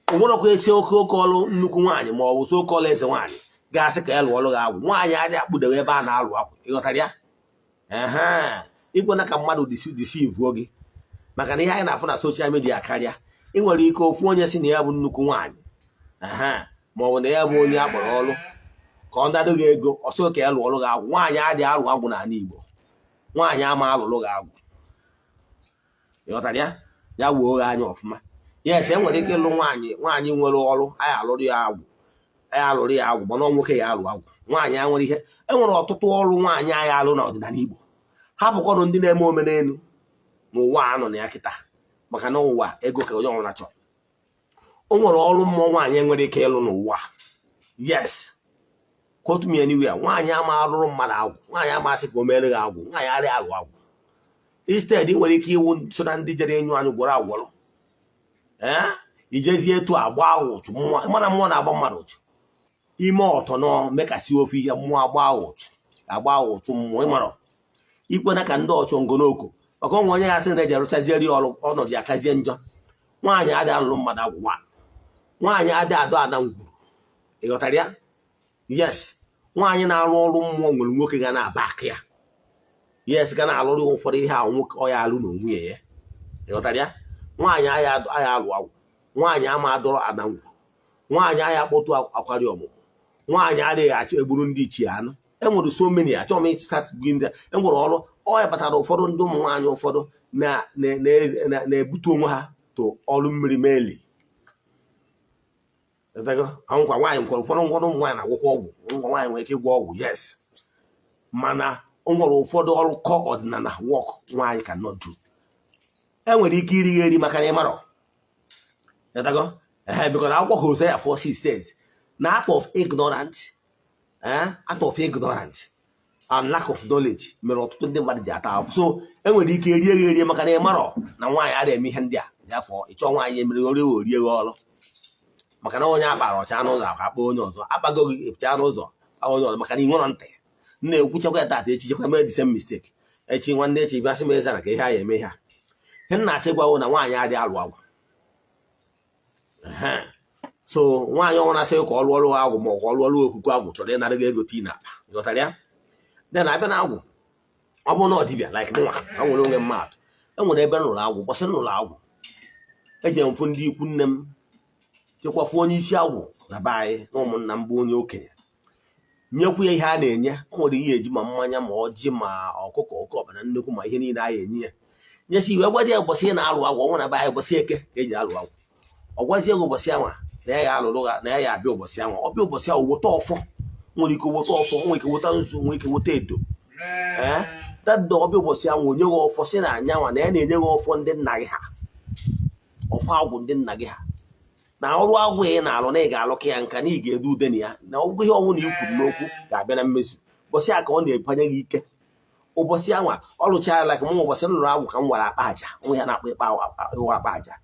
onwerọkwa esi oke oke ọlụ nnukwu nwaanyị ma ọ bụ so oke ọlụ eze nwaanyị ga-asị ka ya lụọ ọlụ gị agwụ. Nwaanyị adịghị akpụdewe ebe a na-alụ agwụ. Ịghọtara ya? Ehe, ikwena ka mmadụ deceive gị, maka na ihe anyị na-afụ na social media karịa. Ị nwere ike ofu onye si na ya bụ nnukwu nwaanyị, ehe, ma ọ bụ na ya bụ onye akpọrọ ọlụ ka ọ ndado gị ego ọsọ ka ya lụọ ọlụ gị agwụ. Nwaanyị adịghị alụ agwụ n'ala Igbo. Nwaanyị ama alụlụ gị agwụ. Ịghọtara ya? Ya wuo gị anya ọfụma. Yes, e nwere ike ịlụ nwaanyị, nwaanyị nwere ọrụ anyị alụrụ ya agwụ, anyị alụrụ ya agwụ, mana ọ nwoke ya alụ agwụ. Nwaanyị a nwere ihe, e nwere ọtụtụ ọrụ nwaanyị anyị alụ n'ọdịnala Igbo. Hapụkwanụ ndị na-eme omenelu n'ụwa a nọ na ya kịta, maka na ụwa ego ka onye ọbụla chọrọ. O nwere ọrụ mmụọ nwaanyị nwere ike ịlụ n'ụwa. Yes, quote me anywhere. Nwaanyị ama arụrụ mmadụ agwụ. Nwaanyị ama asị ka o mere gị agwụ. Nwaanyị arịa alụ agwụ. Instead, ị nwere ike iwu so na ndị jere enyu anyị gwọrọ agwọrọ, ee, ijezie etu agba ahụ ụchụ mmụọ. Mana mmụọ na-agba mmadụ ụchụ ime ọtọ nọ mekasị ofe ihe mmụọ agba ahụ ụchụ, agba ahụ ụchụ mmụọ. Ịmarọ ikwena ka ndị ọchụ ngonoko, maka onwe onye ya sị na eji arụchazieri ọrụ, ọnọdụ ya kazie njọ. Nwaanyị adịghị alụrụ mmadụ agwụ. Nwaanyị adịghị adọ ada ngwuru. Ị ghọtara ya? Yes, nwaanyị na-arụ ọrụ mmụọ nwere nwoke ga na-aba aka ya. Yes, ga na-alụrụ ya ụfọdụ ihe ahụ nwoke ọ ya alụ n'onwe ya. Ị ghọtara ya? Nwaanyị aya alụ agwụ. Nwaanyị ama adọrọ ada ngwuru. Nwaanyị aya akpọtụ akwari ọmụmụ. Nwaanyị adịghị achọ egburu ndị ichie anụ. Enwere so many, achọghị m start going there. Enwere ọrụ ọ ya kpatara ụfọdụ ndị ụmụ nwaanyị ụfọdụ na-ebute onwe ha to ọrụ mmiri meli. Nkwa nwaanyị nkwere ụfọdụ ụfọdụ ụmụ nwaanyị na-agwụkwa ọgwụ. Nkwa nwaanyị nwere ike ịgwọ ọgwụ, yes, mana o nwere ụfọdụ ọrụ kọ ọdịnala work nwaanyị ka not do. Enwere ike iri ya eri maka na ịmarọ. Ehe, because akwụkwọ Hosea 4:6 says na out of ignorance, out of ignorance and lack of knowledge mere ọtụtụ ndị mmadụ ji ata ahụhụ. So enwere ike erie gị erie maka na ịmarọ na nwaanyị adịghị eme ihe ndị a. Dị afọ ịchọ nwaanyị emere orie orie gị ọrụ, maka na onye akpara ọcha n'ụzọ akwa akpa onye ọzọ akpago gị pụcha n'ụzọ onye ọzọ, maka na ị nwere ntị. M na-ekwuchakwa ya tata, echi chekwa mee the same mistake, echi nwanne echi bịa sị m eze na ka ihe a ya eme ihe a. Ihe m na-achọ ịgwawo na nwaanyị adịghị alụ agwụ. So nwaanyị ọnwụna sị ka ọ lụọ ọrụ agwụ ma ọ ka ọ lụọ ọrụ okuku agwụ chọrọ ịnara gị ego tii n'akpa. Ghọtara ya? Then abịa na agwụ, ọ bụrụ na ọ dibịa like mụnwa ha nwere onwe mmadụ, e nwere ebe m lụrụ agwụ. Ụbọchị m lụrụ agwụ, eji m fụ ndị ikwu nne m, chekwafu onye isi agwụ na be anyị na ụmụnna m bụ onye okenye, nyekwu ya ihe a na-enye. O nwere ihe eji ma mmanya ma ọjị ma ọkụkọ, oke ọbara nnukwu ma ihe niile a ya enye ya. Nyesi iwe gwaji ya ụbọchị ị na-alụ agwụ ọnwụ na be anyị, ụbọchị Eke ka eji alụ agwụ. Ọ gwazie gị ụbọchị anwa na ya ga-alụrụ na ya ya abịa ụbọchị anwa. Ọ bịa ụbọchị ahụ, weta ọfọ. Nwere ike weta ọfọ, nwere ike weta nzu, nwere ike weta edo. Ee, dada, ọbịa ụbọchị ahụ, onye gị ọfọ, si na anyanwa na ya na-enye gị ọfọ ndị nna gị ha, ọfọ agwụ ndị nna gị ha, na ọrụ agwụ ị na-alụ na ị ga-alụ ka ya nka na ị ga-edu ude na ya, na ọgwụgwụ ihe ọnwụ na i kwuru n'okwu ga-abịa na mmezu. Ụbọchị a ka ọ na-ebanye gị ike. Ụbọchị anwa ọ rụchara, like mụ, ụbọchị m lụrụ agwụ ka m wara akpa aja nwe ya na-akpọ ịkpa ịwa akpa aja.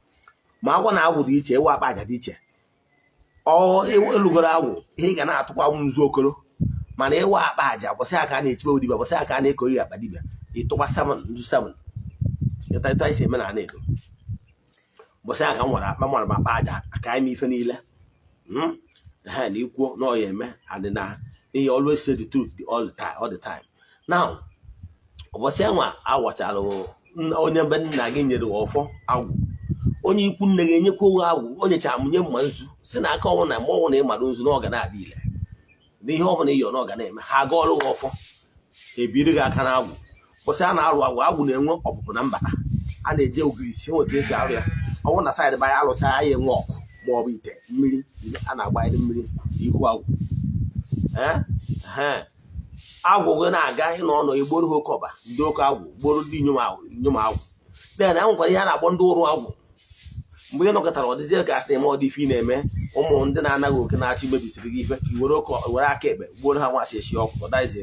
Ma agwọ na agwụ dị iche, ịwa akpa aja dị iche. Ọ elugoro agwụ, ihe ị ga na-atụkwa nzu okoro. Mana ịwa akpa aja, ụbọchị a ka a na-echibe dibịa, ụbọchị a ka a na-eko ihe akpa dibịa, ịtụkwa 7 nzu 7. Ịta ịta isi eme na ana edo. Ụbọchị ahụ ka m nwere akpa, nwara m akpa aja aka ime ife niile. Ha na ikwuo na ọ ya eme, and na he always say the truth all the time, all the time. Now, ụbọchị anwa awachara, onye be nna gị nyere ọfọ agwụ, onye ikwu nne gị enyekwa owe agwụ, o nyechara m nye mma nzu, si na aka ọnwụ na mgbe ọnwụ na ịmara nzu na ọ ga na-adị ile na ihe ọbụla ịyọ na ọ ga na-eme. Ha aga ọrụ gị ọfọ, ebiri gị aka na agwụ. Ụbọchị a na-arụ agwụ, agwụ na-enwe ọpụpụ na mbata. A na-eje ogirisi nwe ka esi arụ ya. Ọnwụ na side ba ya alụcha ya, enwe ọkụ ma ọ bụ ite mmiri a na-agbanyere mmiri ihu agwụ. Ee, agwụ gị na-aga ịnọ ọnọ egboro ha oke ọba, ndị oke agwụ gboro ndị inyom agwụ, inyom agwụ. Then e nwekwara ihe a na-akpọ ndị ụrụ agwụ. Mgbe ị nọkọtara, ọ dịzie ka asị eme, ọ dị ife ị na-eme, ụmụ ndị na-anaghị oke na-achọ imebisiri gị ife, i were oke were aka ekpe gbuoro ha nwa esi ọkụ ọdaizi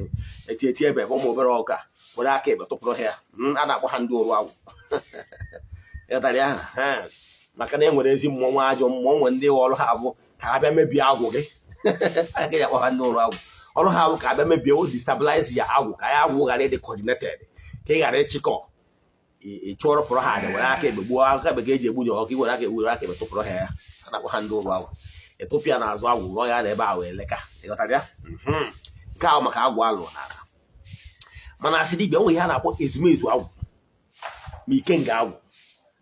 eti eti ebe ebe ụmụ obere ọka, were aka ekpe tụpụrụ ha ya. A na-akpọ ha ndị ụrụ agwụ. Ịghọtara ya? Ha maka na e nwere ezi mmụọ, nwa ajọ mmụọ, nwe ndị ọrụ ha bụ ka ha bịa mebie agwụ gị. A gaghị akpọ ha ndị ụrụ agwụ. Ọrụ ha bụ ka a bịa mebie o, destabilize ya agwụ, ka ya agwụ ghara ịdị coordinated, ka ị ghara ịchịkọ. Ị chụọrọ pụrụ ha aja, were aka ekpe gbuo, aka ekpe ka eji egbunye ọkụ, i were aka were aka ekpe tụpụrụ ha ya. A na-akpọ ha ndị ụrụ agwụ. Ịtụpụ ya n'azụ agwụ, rụọ ya na ebe a wee leka. Ịghọtara ya? Nke ahụ maka agwụ alụrụ n'ala. Mana asị dibịa, onwe ihe a na-akpọ ezumezu agwụ ma ikenga agwụ.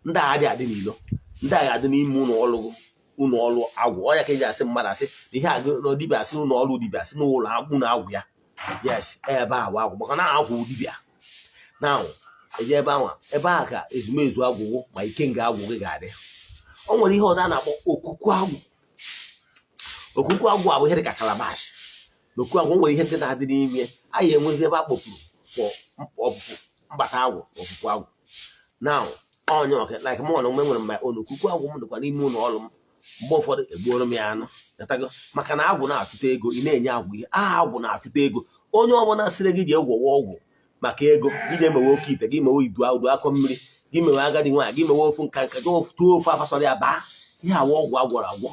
Ndị agha adị adị n'ilo, ndị agha adị n'ime ụlọ ọrụ, ụlọ ọrụ agwụ. Ọnya ka eji asị mmadụ, asị na ihe agụ na dibịa, asị ụlọ ọrụ dibịa, asị n'ụlọ agwụ na agwụ ya. Yes, ebe a bụ agwụ, maka na agwụ dibịa na eje ebe ahụ, ebe ahụ ka ezumezu agwụgwụ ma ikenga agwụ gị ga-adị. O nwere ihe ọzọ a na-akpọ okuku agwụ. Okuku agwụ abụ ihe dị ka calabash. Na okuku agwụ, o nwere ihe ndị na-adị n'ime. Anyị enwezi ebe a kpọpụrụ for ọpụpụ mbata agwụ na ọpụpụ agwụ. Now, onye ọka like mụ na onwe nwere my own okuku agwụ m dịkwa n'ime ụlọ ọrụ m. Mgbe ụfọdụ egbuoro m ya anụ. Ghọtago? Maka na agwụ na-achụta ego, ị na-enye agwụ ihe aha. Agwụ na-achụta ego. Onye ọbụla sịrị gị ji egwọwa ọgwụ maka ego gị, ji emewe oke ite gị, mewe idu udu akọ mmiri gị, mewe agadi nwaanyị gị, mewe ofu nka nka gị, tụọ ofu afa sọrọ ya baa ihe awa ọgwụ agwọrọ agwọ.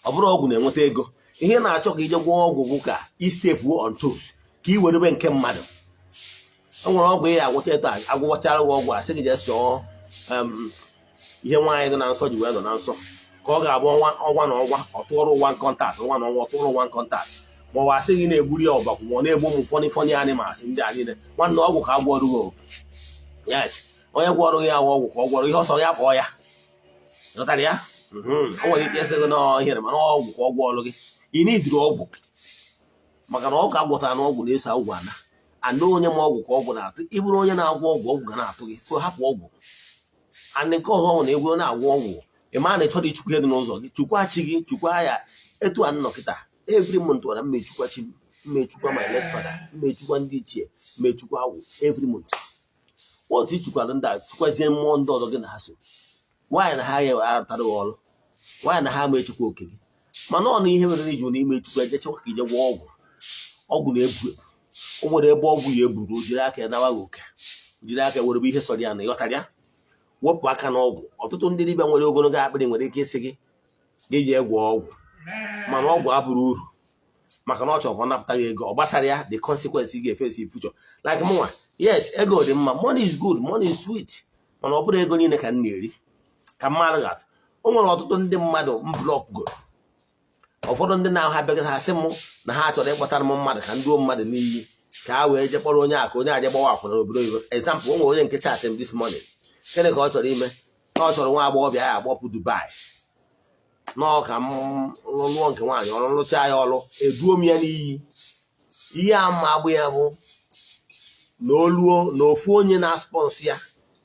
Ọ bụrụ ọgwụ na-enweta ego, ihe na-achọ ka ije gwọọ ọgwụ bụ ka i step on toes, ka ị werebe nke mmadụ. O nwere ọgwụ ị agwọcha eto, agwọchara gị ọgwụ, asị gị jee sụọ ihe nwaanyị nọ na nsọ ji wee nọ na nsọ, ka ọ ga-abụ ọnwa ọnwa na ọnwa ọ tụọrọ ụwa contact, ọnwa na ọnwa ọ tụọrọ ụwa contact, ma ọ bụ asị gị na-egburi ya ọbakwu, ma ọ na-egbu ụmụ funny funny animals ndị a niile. Nwanne, ọgwụ ka a gwọrọ gị o. Yes, onye gwọrọ ya awụ ọgwụ ka ọ gwọrọ ihe ọsọ ya kpọọ ya. Ghọtara ya? O nwere ike ịsị gị na ihere, mana ọgwụ ka ọ gwọrọ gị. Ị nidiri ọgwụ, maka na ọgwụ agwọtara na ọgwụ na-eso ọgwụ ana ana onye ma ọgwụ ka ọgwụ na-atụ. Ị bụrụ onye na-agwọ ọgwụ, ọgwụ ga na-atụ gị. So hapụ ọgwụ. And nke ọzọ bụ na egwu na-agwọ ọgwụ, ị maa na ị chọrọ ichukwu ihe dị n'ụzọ gị, chukwa chi gị, chukwa ya. Etu a nnọ kịta, every month na mma echukwa chi m, mma echukwa my late father, mma echukwa ndị ichie, mma echukwa agwụ every month. Otu ichukwara ndị a, chukwazie mmụọ ndị ọzọ gị na ha so. Nwaanyị na ha ya arụtara gị ọrụ, nwaanyị na ha ma echukwa oke gị. Mana ọ na ihe mere na iji n'ime echukwa ejechekwa ka ije gwọọ ọgwụ. Ọgwụ na-ebu ebu. O nwere ebe ọgwụ ya eburu, o jiri aka ya nawa gị oke, o jiri aka were bụ ihe sọrọ ya na. Ịghọtara ya? Wepụ aka n'ọgwụ. Ọtụtụ ndị dibịa nwere ogologo akpịrị nwere ike ịsị gị gị jee gwọọ ọgwụ, mana ọgwụ abụrụ uru, maka na ọ chọrọ ka ọ napụta gị ego. Ọ gbasara ya the consequence ị ga-efesi in future. Like mụnwa, yes, ego dị mma, money is good, money is sweet, mana ọ bụrụ ego niile ka m na-eri ka mmadụ ga-atụ. O nwere ọtụtụ ndị mmadụ m block goro. Ụfọdụ ndị na-ahụ bịaghị, ha sị m na ha chọrọ ịkpọtara m mmadụ ka ndị mmadụ n'iyi, ka ha wee jee kpọrọ onye a, ka onye a jee gbawa akwụna n'obodo oyibo. Example, o nwere onye nke chat m this morning. Gịnị ka ọ chọrọ ime? Na ọ chọrọ nwa agbọghọbịa ya agbọpụ Dubai, nọọ ka m lụọ nke nwaanyị ọrụ, lụchaa ya ọrụ, eduo m ya n'iyi. Ihe a mma agbụ ya bụ na oluo na ofu onye na-sponsor ya,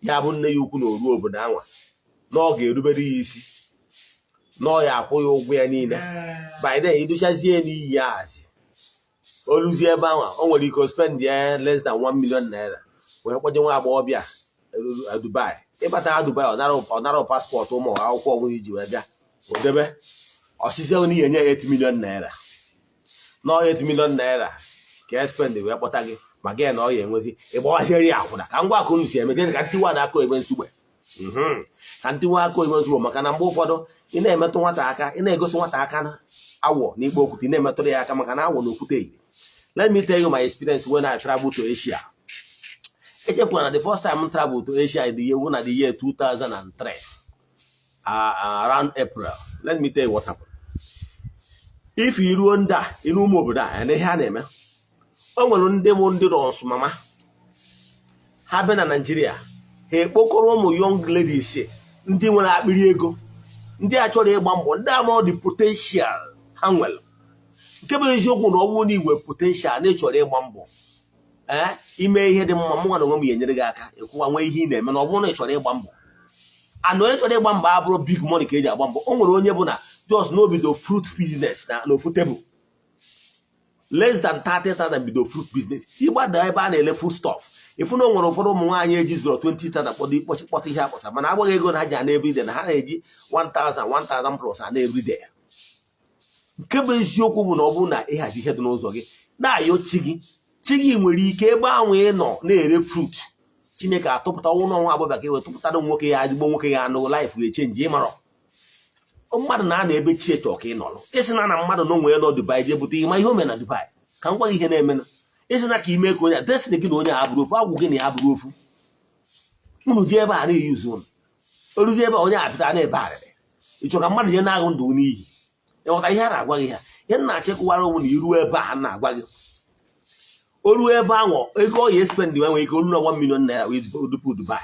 ya bụ nne ya ukwu na oruo obodo anwa, na ọ ga-erubere ya isi, na ọ ya akwụ ya ụgwọ ya niile. By then, iduchazie n'iyi ya hazi oluzie ebe ahụ, o nwere ike o spend ya less than 1 million naira wee kpọje nwa agbọghọbịa Dubai. Ịbata ha Dubai, ọ nara passport, ụmụ akwụkwọ ọbụla iji wee bịa, o debe ọsịsị n'ihi enye ya 8 million naira. Nọ 8 million naira ka e spend wee kpọta gị, ma gị na ọ ya enwezi ịgbawaziere ya akwụna. Ka ngwa akụ unu si eme gịnị? Ka ntiwa na-akụ ebe nsugbe, ka ntiwa aka ebe nsugbe, maka na mgbe ụfọdụ ị na-emetụ nwata aka, ị na-egosi nwata aka na awọ n'ikpe okwute, ị na-emetụrụ ya aka, maka na awọ na okwute yiri. Let me tell you my experience when I travel to Asia. Echekwara na the first time m travel to Asia, the year na the year 2003, around April. Let me tell you what happened. If iruo ndị a, iru ụmụ obodo a na ihe a na-eme, o nwere ndị bụ ndị runs mama ha bịa na Naijiria, ha ekpokọrọ ụmụ young ladies, ndị nwere akpịrị ego, ndị a chọrọ ịgba mbọ, ndị ama the potential ha nwere. Nke bụ eziokwu na ọ bụrụ na igwe potential na ịchọrọ ịgba mbọ, ee, ime ihe dị mma, mụ na onwe m ga-enyere gị aka ịkwụwa nwee ihe ị na-eme. Na ọ bụrụ na ị chọrọ ịgba mbọ, and onye chọrọ ịgba mbọ abụrụ big money ka eji agba mbọ. O nwere onye bụ na just na obido fruit business na n'ofu tebụl, less than 30,000 bido fruit business. Ịgbada ebe a na-ele food stuff, ịfụ na o nwere ụfọdụ ụmụ nwaanyị eji zụrụ 20,000 kpọdo kpọchi kpọta ihe akpọta, mana agbaghị ego na ha ji ana everyday, na ha na-eji 1000 1000 plus ana everyday. Nke bụ eziokwu bụ na ọ bụrụ na ịhazi ihe dị n'ụzọ gị, na-ayọ chi gị, chi gị nwere ike ebe ahụ ị nọ na-ere fruit, Chineke atụpụta ọnwụ n'ọnwa agbọbịa ka e wee tụpụtara nwoke ya, ezigbo nwoke ya anụ, life ga-echange. Ịmarọ mmadụ na-ana ebe chi chọọ ka ị nọrọ. Ịsị na mmadụ na onwe ya nọ Dubai jee bute ihe, ma ihe o mere na Dubai, ka m gwa gị ihe na-eme. Ịsị na ka ime ka onye a destiny gị na onye a abụrụ ofu, agwụ gị na ya abụrụ ofu. Unu ji ebe a na-eyuzu unu oruzie ebe a, onye apụta na-ebe arịrị. Ị chọrọ ka mmadụ je na-aghụ ndụ n'iyi? Ịghọta ihe a na-agwa gị? Ha ihe m na-achịkọwara onwe na iruo ebe a na-agwa gị, o ruo ebe ahụ, ego ọ ya espend nwere ike olu na 1 million naira wee dupu Dubai.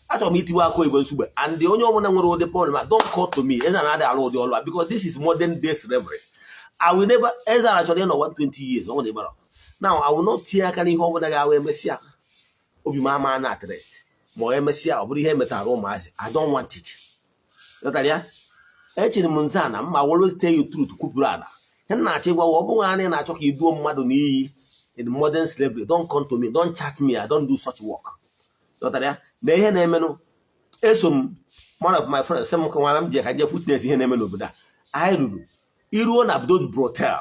Achọrọ m itiwe aka oyibo nsugbe, and onye ọbụla nwere ụdị problem a, don't call to me. Eze na-adị alụ ụdị ọlụ a because this is modern day slavery. I will never. Eze ala chọrọ ịnọ 120 years ọ nwere ịmara. Now, I will not tinye aka n'ihe ọbụla ga-awa emesịa obi m ama na at rest, ma ọ emesịa ọ bụrụ ihe emetara ụmụazị. I don't want it. Ghọtara ya? Echere m nze a na mma always tell you truth. Kwupụrụ ala ihe m na-achọ ịgwa, ọ bụghị anyị na-achọ ka iduo mmadụ n'iyi in modern slavery. Don't come to me, don't chat me. I don't do such work. Ghọtara ya? Na ihe na-emenụ, eso m one of my friends sị m nwara m ji ka je witness ihe na-eme n'obodo a. Anyị ruru, iruo na those brothel,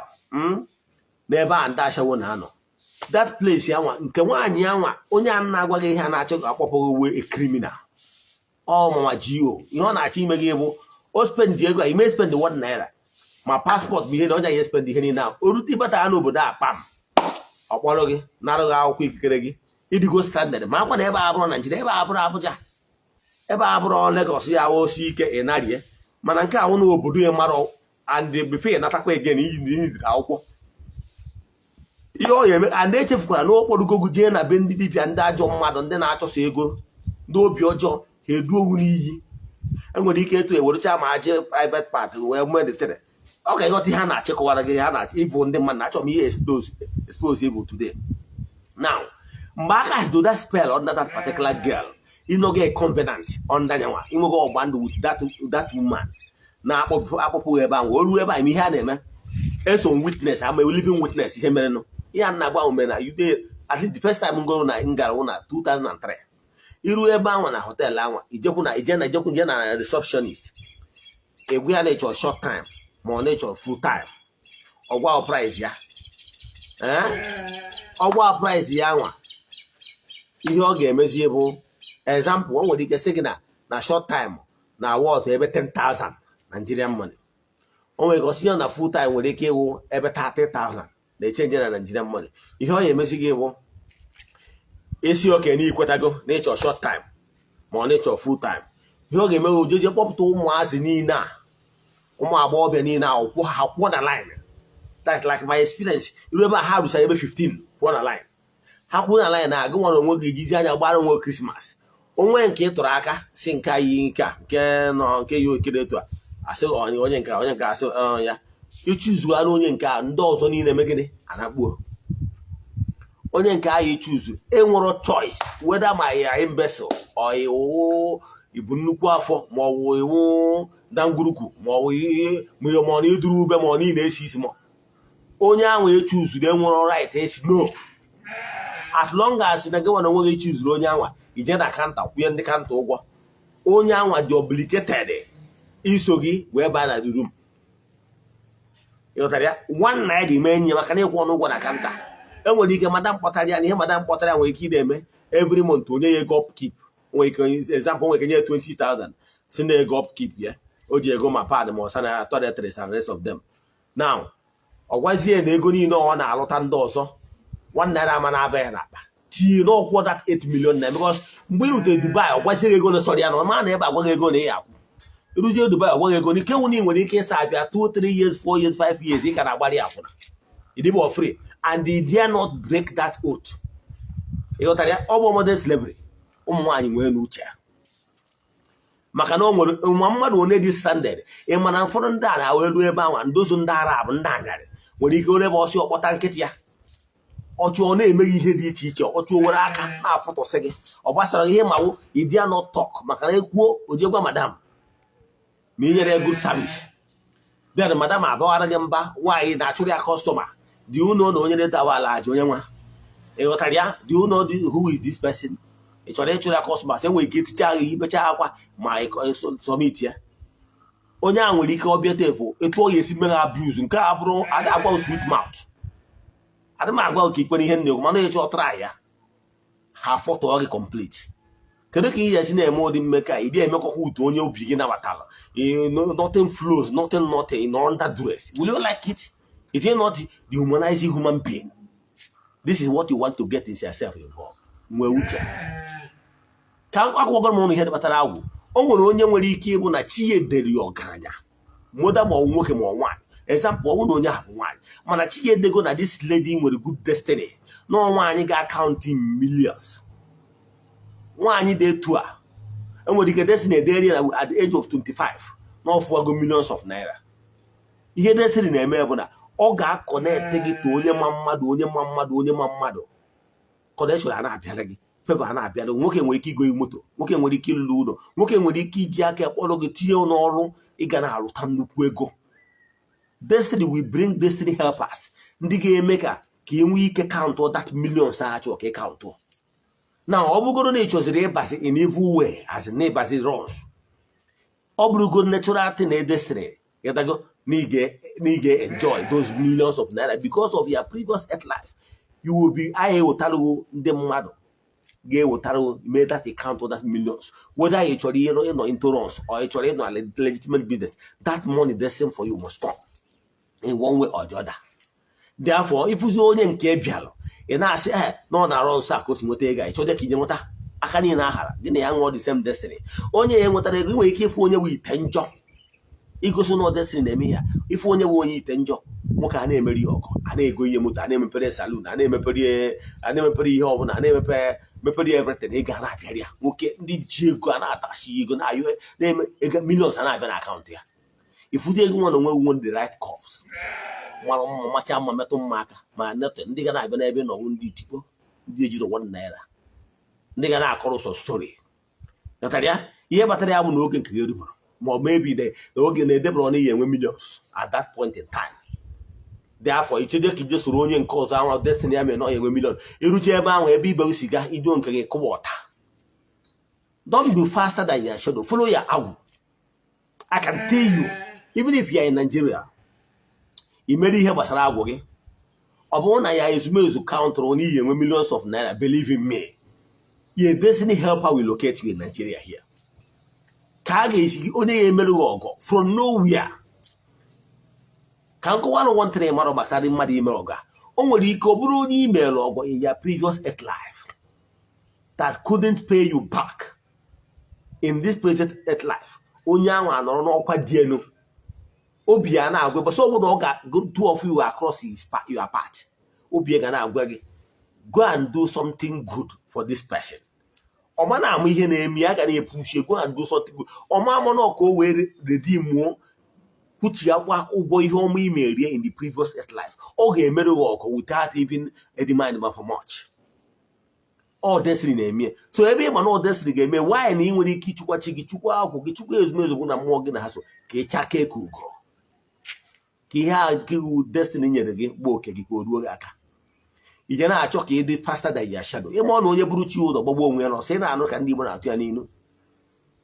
n'ebe a ndị ashawo na-anọ, that place anwa nke nwaanyị anwa, onye a na-agwa gị ihe a na-achọ ka akpọpụghị uwe, a criminal ọ mama go. Ihe ọ na-achọ ime gị bụ o spend ego a, ime spend ₦1, ma passport bụ ihe na onye ya spend ihe niile ahụ. O rute ịbata ya n'obodo a, kpam, ọ kpọrọ gị, narụ gị akwụkwọ ikikere gị, ịdịgo stranded. Ma akwa na ebe a bụrụ Naijiria, ebe a bụrụ Abuja, ebe a bụrụ Lagos, ya osi ike ị narie. Mana nke ahụ na obodo ya mara, and before ya natakwa again, iyi akwụkwọ ihe ọ ya eme. And echefukwara na okporogogo jee na be ndị dibịa, ndị ajọ mmadụ, ndị na-achọso ego, ndị obi ọjọọ, ha edu owu n'iyi. Enwere ike etu ewerecha ma aje private part wee meditere ọ ga-ịghọta ihe a na-achịkọwara gị. Ha na-achọ ịbụ ndị mmadụ na-achọ m ihe expose evil today. Now, mgbe aka do that spell under that particular girl, ịnọgo a covenant under nyanwa, inwego ọgba ndụ with that woman na-akpọpụ akpọpụ ebe ahụ. O ruo ebe ahụ, ihe a na-eme, eso m witness ama, living witness. Ihe merenụ, ihe a na-agba ahụ mere na you dey, at least the first time m goro na m gara na 2003. Iru ebe ahụ na hotel ahụ, ijekwu na ije na ijekwu ije na receptionist, egwu ya na ịchọ short time ma ọ na-ịchọ full time. Ọgwa price ya, ee, ọgwa price ya nwa. Ihe ọ ga-emezi bụ, example, o nwere ike sị gị na short time na worth ebe 10,000 Nigerian money. O nwere ike ọsị ya na full time nwere ike ịwụ ebe 30,000 na echange na Nigerian money. Ihe ọ ga-emezi gị bụ isi oke na ikwetago na ịchọ short time ma ọ na ịchọ full time. Ihe ọ ga-eme bụ ojeje kpọpụta ụmụazị niile a, ụmụ agbọghọbịa niile a, kwụ ha kwụọ na line. That's like my experience. Iru ebe a, ha rụchara ebe 15 kwụọ na line. Ha kwụọ na line, na agụ nwere onwe gị jizi anya gbara onwe Christmas onwe nke ị tụrụ aka si nke yi nke a, nke nọ nke yi okere etu a, asị onye nke onye nke asị ya ịchụzuara onye nke a, ndị ọzọ niile megịnị anakpuo onye nke ahụ ịchụzu. Enwero choice whether ma ya imbecile or iwu ibu nnukwu afọ, ma ọ bụ iwu dangwurukwu, ma ọ bụ ihe ma ọ na iduru ube, ma ọ niile esi isi, ma onye ahụ echuzuru enwero right esi no. As long as na gị nwa na onwe gị chuzuru onye anwa, ije na counter kwụnye ndị counter ụgwọ, onye anwa dị obligated iso gị wee baa na the room. Ịghọtara ya? ₦1 ime enyi ya maka na ịkwụ ọnụ ụgwọ na counter. Enwere ike madam kpọtara ya na ihe madam kpọtara ya nwere ike ị na-eme every month, onye ya ego upkeep. Nwere ike, example, nwere ike nye ya 20,000 si na ego upkeep ya, o ji ego ma pad ma ọsa na toiletries and rest of them. Now, ọ gwazie na ego niile ọ na-alụta ndị ọzọ, ₦1 ama na-aba ya n'akpa. Tinye n'ọkwụkwọ that 8 million naira, because mgbe ị rutere Dubai, ọ gwazie gị ego na sọrọ ya na ọ ma na ebe agwa gị ego na ị akwụ. Ịrụzie Dubai, ọ gwaghị ego na ike nwụ na ị nwere ike ịsa abịa 2, 3 years, 4 years, 5 years, ị ka na-agbara ya akwụna. Ịdịbụ free and they dare not break that oath. Ị ghọtara ya? Ọ bụ modern slavery. Ụmụ nwaanyị nwee n'uche, maka na o nwere nwa mmadụ one dị stranded. Ị ma na ụfọdụ ndị a na-awụ elu ebe ahụ, ndozu ndị Arab, ndị anyarị nwere ike ore ebe ọsị ọkpọta nkịtị ya, ọchụ ọ na-emeghị ihe dị iche iche, ọchụ were aka na-afụtụsị gị. Ọ gbasara ihe ma wụ ịdịa not talk, maka na ekwuo ojegwa madam ma ị nyere good service, then madam abawara gị mba. Nwaanyị na-achụrụ ya customer dị ụlọ na onye na-edawa ala aja onye nwa. Ị ghọtara ya? Do you know who is this person? Ị chọrọ ịchụrụ ya customers. Enwere ike eticha gị ikpecha akwa ma submit ya. Onye a nwere ike ọbịa tefu etu ọ ga-esi mere abuse. Nke a bụrụ ada agwa sweet mouth, adị m agwa ka ikpere ihe nne mana ịchọ try ya, ha fọtọọ gị complete. Kedu ka ị ga-esi na-eme ụdị mmekọ a? Ị dị emekọkwa utu onye obi gị nabatara. Nothing flows, nothing, nothing, no under dress. Will you like it? Is it not dehumanizing human being? This is what you want to get is yourself involved. Nwee uche. Ka akwụkwọ m ụnụ ihe kpatara agwụ. O nwere onye nwere ike ịbụ na chi ya edere ya ọgaranya moda, ma ọ nwoke ma ọ nwaanyị. Example, ọ bụrụ na onye ahụ bụ nwaanyị, mana chi ya edego na this lady nwere good destiny, na nwaanyị ga-account in millions. Nwaanyị dị etu a, enwere ike destiny edere ya na at the age of 25 na ọfụwago millions of naira. Ihe destiny na-eme bụ na ọ ga-aconnect gị to onye ma mmadụ, onye ma mmadụ, onye ma mmadụ. Connection a na-abịara gị, favor a na-abịara gị. Nwoke nwere ike igo moto, nwoke nwere ike ịlụ ụlọ, nwoke nwere ike iji aka kpọrọ gị tinye n'ọrụ, ịga na-arụta nnukwu ego. Destiny will bring destiny helpers, ndị ga-eme ka ị nwee ike count that millions a chọrọ ka ị count. Na ọ bụgoro na ị chọziri ịbazi in evil way, as in na ịbazi runs, ọ bụrụgo natural thing na destiny getago na ị ga enjoy those millions of naira because of your previous earth life. You will be anyị ewetarugo ndị mmadụ ga-ewetara mee that account, that millions, whether ị chọrọ ihe ịnọ into runs or ị chọrọ ịnọ legitimate business, that money destined for you must come in one way or the other. Therefore, ịfụzi onye nke bịalụ, ị na-asị ee na ọ na-arụ nsọ a ka o si nweta ego a, ị chọje ka ije nweta aka niile ahara gị na ya ṅụọ the same destiny. Onye ya nwetara ego, ị nwere ike ịfụ onye bụ ite njọ, igosi na destiny na-eme ihe. Ịfụ onye bụ onye ite njọ, nwoke a na-emeri ọgọ, a na-ego ihe moto, a na-emepere saloon, a na-emepere ihe ọbụla, a na-emepe mepere everything. Ego a na-abịara ya. Nwoke ndị ji ego a na-atachi ego na-ayọ na-eme ego, millions a na-abịa na account ya. Ifute ego nwa na onwe nwe the right course, mara mma, macha mma, metụ mma aka ma nothing. Ndị ga na-abịa n'ebe nọ, ndị itikpo, ndị ejiri 1 naira, ndị ga na-akọrọ sọ story. Ghọtara ya? Ihe kpatara ya bụ na oge nke gị eruburu, ma ọ maybe na oge na-edebere na ihe enwe millions at that point in time. Therefore, ichede ka ije soro onye nke ọzọ ahụ destiny ya mere na ọ ya enwe million. Iruche ebe ahụ ebe ibe si ga iduo nke gị kụwa ọta. Don't be faster than your shadow. Follow your agwụ. I can tell you, even if you are in Nigeria, i mere ihe gbasara agwụ gị, ọ bụrụ na ya ezumezu countụrụ n'ihi enwe millions of naira, believe in me, your destiny helper will locate you in Nigeria here. Ka a ga-esi onye ya emerụ gị ọgọ from nowhere. Ka nkọwa na nwantịrị mara gbasara mmadụ ime ọgọ a, o nwere ike ọ bụrụ onye imerụ ọgọ in your previous earth life that couldn't pay you back in this present earth life. Onye ahụ anọrọ n'ọkwa dị elu, obi ya na-agwa bọsọ ọbụla ọ ga two of you across your path, obi ya ga na-agwa gị, "Go and do something good for this person." Ọma na-ama ihe na-eme ya ga na-epushi, "Go and do something good." Ọma ama na ka o wee redeemuo, kwuchiakwa ụgwọ ihe ọma ị merie in the previous earth life. Ọ ga-emerụ gị ọgụ without even a demand for much. Ọ destiny na-eme. So ebe ị ma na ọ destiny ga-eme, why na ị nwere ike ịchụkwa chi gị, chukwa agwụ gị, chukwa ezumezu bụ na mmụọ gị na ha so, ka ị chakee ka ugo, ka ihe a gị destiny nyere gị gba oke gị, ka o ruo gị aka. Ije na-achọ ka ị dị faster than your shadow. Ịma ọ na onye bụrụ chi ụzọ gbagbuo onwe ya n'ọsọ. Ị na-anụ ka ndị Igbo na-atụ ya n'ilu.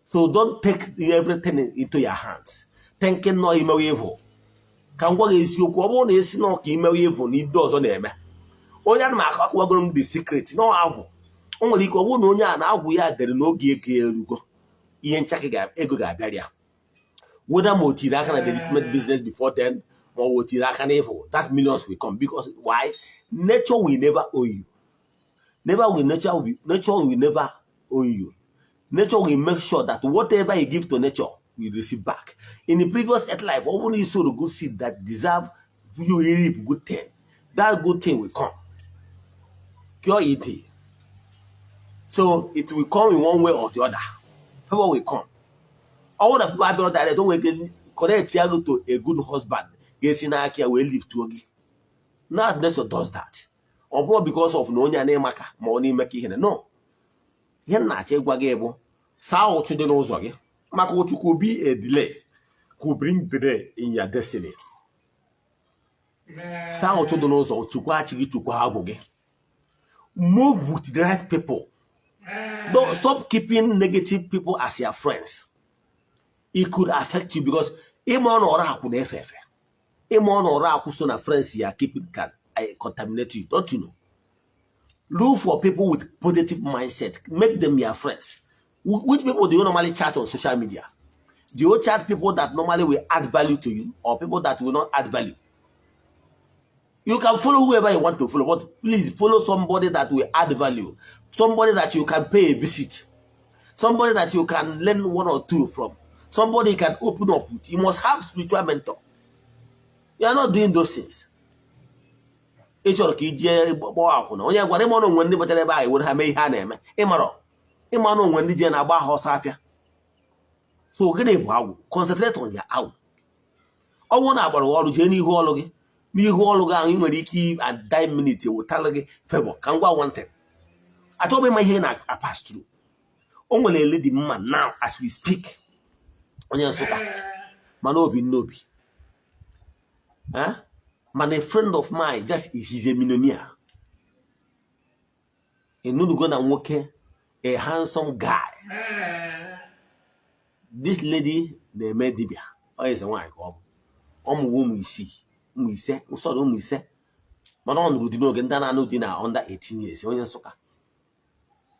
So don't take everything into your hands thinking nọ imewe evil. Ka m gwa gị eziokwu, ọ bụrụ na esi nọ ka imewe evil na ide ọzọ na-eme onye ana m akọwagoro m the secret nọ agwụ. O nwere ike ọ bụrụ na onye a na-agwụ ya dere n'oge ego ya erugo, ihe nchakị ego ga-abịara ya, whether ma o tiri aka na legitimate business before then, ma ọ bụ o tiri aka na evil, that millions will come. Because why? Nature will never owe you. Never will nature will be, nature will never own you. Nature will make sure that whatever you give to nature will receive back. In the previous earth life, ọ bụrụ na you sow the good seed that deserve you reap good thing, that good thing will come. Cure it. So it will come in one way or the other. Favor will come. Ọ bụrụ na favor abịara direct, o nwere ike connect ya to a good husband ga-esi n'aka ya wee lift gị. Now nature does that. Ọ bụrụ because of na onye a na-ịmaka ma ọ na-ime ka ihe na no. Ihe m na-achọ ịgwa gị bụ saa ụchụ dị n'ụzọ gị, maka ụchụ could be a delay, could bring delay in your destiny. Saa ụchụ dị n'ụzọ, chukwa chi gị, chukwa agwụ gị. Move with the right people. Don't stop keeping negative people as your friends. It could affect you because ịma ọ na ọrụ akwụ na-efe efe, ịma ọ na ọrụ akwụ so na friends ya keeping can contaminate you. Don't you know? Look for people with positive mindset. Make them your friends. Which people do you normally chat on social media? Do you chat people that normally will add value to you or people that will not add value? You can follow whoever you want to follow, but please follow somebody that will add value, somebody that you can pay a visit, somebody that you can learn one or two from, somebody you can open up with. You must have spiritual mentor. You are not doing those things. Ị chọrọ ka i jee gbọọ akwụna, onye gwara ịma na onwe ndị batara ebe ahụ were ha mee ihe a na-eme. Ịmarọ ịma na onwe ndị je na-agba ha ọsọ afịa. So gịnị bụ agwụ? Concentrate on your agwụ. Ọ bụrụ na agbara ọrụ, jee n'ihu ọrụ gị. N'ihu ọrụ gị ahụ, ị nwere ike at that minute ewetara gị favor. Ka m gwa one thing, achọghị m ịma ihe na-pass through. O nwere a lady mma now as we speak, onye Nsụka, mana obi n'obi. Eh? Mana a friend of mine just is a millionaire. Enunugo na nwoke, a handsome guy. This lady na-eme dibịa. Ọ eze nwaanyị ka ọ bụ. Ọ mụrụ ụmụ isii, ụmụ ise, sorry, ụmụ ise, mana ọ nụrụ di n'oge ndị na-anụ di na under 18 years. Onye Nsụka.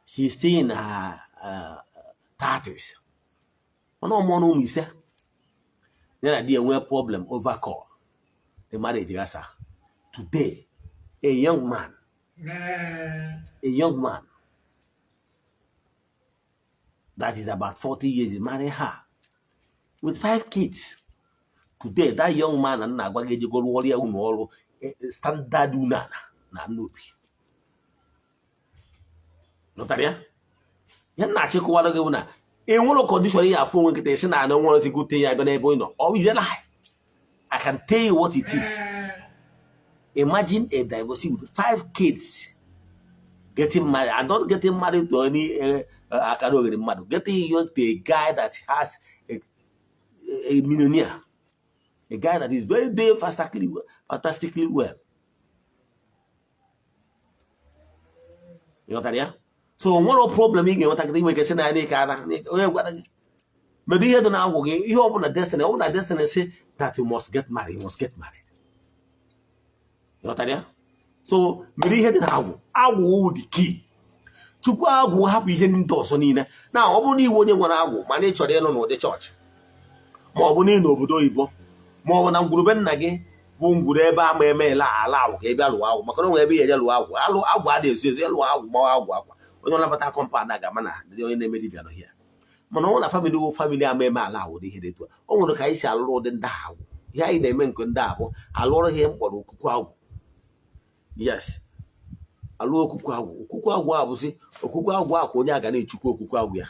She is still in her 30s, mana ọ mụọ na ụmụ ise. Ya na di ya nwee problem over call, the marriage gasa. Today, a young man that is about 40 years is marrying her with five kids. Today, that young man na agwa gị ejego rụọrọ ya ụlọ ọrụ, standard ụlọ ala na Nnobi. Lụtara ya. Ya na-achịkọwara gị bụ na enwere condition ya afụ onwe nkịta esi na ana nwere ezigbo ya bịa n'ebe ị nọ. Ọ is a lie. I can tell you what it is. Imagine a divorcee with five kids getting married and not getting married to any akara oghere mmadụ, getting you to a guy that has a millionaire, a guy that is very doing fantastically well, fantastically well. Ịghọtara ya? So nwere problem ị ga-enweta kịta inwe ike sị na ya n'ike ara onye gwara gị medu ihe dị na-agwụ gị. Ihe ọbụla destiny, ọbụla destiny say that you must get married, you must get married. Ịghọtara ya? So mere ihe dị na agwụ. Agwụ wụ the key. Tupu agwụ, hapụ ihe ndị ọzọ niile. Na ọ bụrụ na iwe onye nwere agwụ, mana ị chọrọ ịlụ n'ụdị chọọchị, ma ọ bụ n'ị n'obodo oyibo, ma ọ bụ na ngwurube nna gị bụ ngwuru ebe ama eme ele ala agwụ, ka ị bịa lụọ agwụ, maka na o nwere ebe ị ga-eje lụọ agwụ. Alụ agwụ adịghị ezu ezu. Ịlụọ agwụ, gbawa agwụ akwa, onye ọlabata compound a ga-ama na ndị onye na-eme dibịa nọ ya. Mana ọ bụrụ na family wụ family ama eme ala agwụ dị ihe dị etu a, o nwere ka anyị si alụrụ ụdị ndị agwụ. Ihe anyị na-eme nke ndị a bụ alụrụ ihe mkpọrọ okwukwe agwụ. Yes, alụ okwukwe agwụ. Okwukwe agwụ a bụzi okwukwe agwụ a ka onye a ga na-echukwa okwukwe agwụ ya.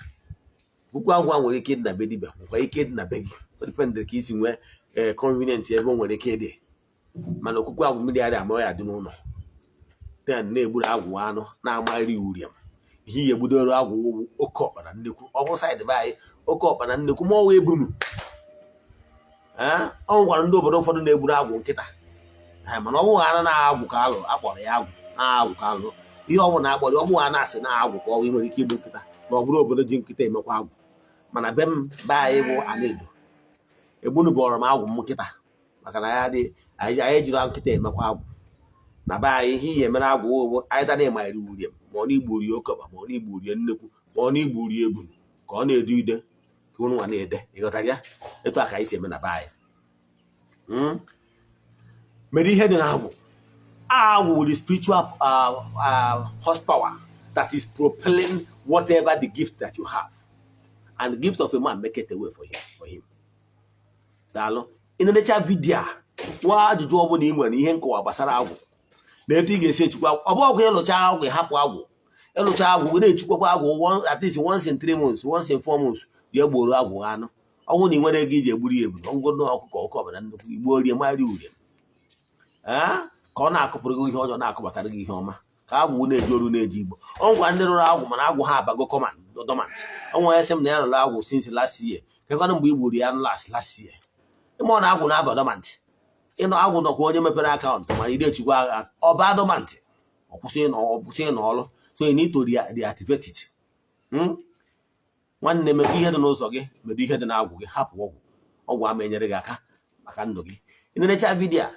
Okwukwe agwụ a nwere ike ịdị na be dibịa, nwekwa ike ịdị na be gị. O dependịrị ka isi nwee ee convenient ebe o nwere ike ịdị. Mana okwukwe agwụ mmiri adị ama ya dị n'ụlọ, then na-egburu agwụ anụ, na-amari uriam. Ihe ihe egbudoro agwụ wụ oke ọkpa na nnekwu. Ọ bụ side be anyị, oke ọkpa na nnekwu, ma ọwa ebunu. Ee, ọ nwekwara ndị obodo ụfọdụ na-egburu agwụ nkịta. Ee, mana ọ bụghị ara na agwụ ka alụ akpọrọ ya agwụ na agwụ ka alụ. Ihe ọ bụla akpọrọ ya, ọ bụghị a na-asị na agwụ ka ọ bụ. Nwere ike igbu nkịta ma ọ bụrụ obodo ji nkịta emekwa agwụ. Mana be m, be anyị bụ ala Edo, egbunu bọrọ m agwụ m nkịta, maka na ya dị anyị ejiri nkịta emekwa agwụ na be anyị. Ihe ihe emere agwụ ugbo anyị dara ịmanyere urie, ma ọ na igburie oke ọkpa, ma ọ na igburie nnekwu, ma ọ na igburie ebunu, ka ọ na-edu ide, ka ụnụ nwa na-ede. Ịghọtara ya? Etu a ka anyị si eme na be anyị. Mere ihe dị na agwụ. Agwụ with spiritual horsepower. that is propelling whatever the gift that you have. And the gift of a man make it a way for him. Daalụ. Ị na-enecha video a, nwa ajụjụ ọbụla ị nwere, ihe nkọwa gbasara agwụ na etu ị ga-esi echukwa agwụ. Ọ bụ ọgwụ ịlụcha agwụ, ịhapụ agwụ. Ịlụcha agwụ, were echukwakwa agwụ at least once in 3 months, once in 4 months, ya gboro agwụ anụ. Ọnwụ na ị nwere ego iji egburu ya ebu, ọgwụgwọ ọkụkọ, ọkụ ọbara nnukwu igbo orie marị urie. Ee, ka ọ na-akụpụrụ gị ihe ọjọọ, na-akụbatara gị ihe ọma, ka agwụ na-eji oru na-eji igbo. Ọ ngwa, ndị rụrụ agwụ mana agwụ ha abago dormant. Ọ nwere sị m na ya rụrụ agwụ since last year. Kekwanụ mgbe i gburu ya last last year? Ịma ọ na agwụ na-aba dormant. Ịnọ agwụ nọkwa, onye mepere account mana ide echukwa agha ọba dormant, ọ kwụsị ịnọ ọrụ, so you need to reactivate it. Nwanne, medo ihe dị n'ụzọ gị, medo ihe dị n'agwụ gị, hapụ ọgwụ. Ọgwụ ama enyere gị aka maka ndụ gị. Ị na-enecha video a,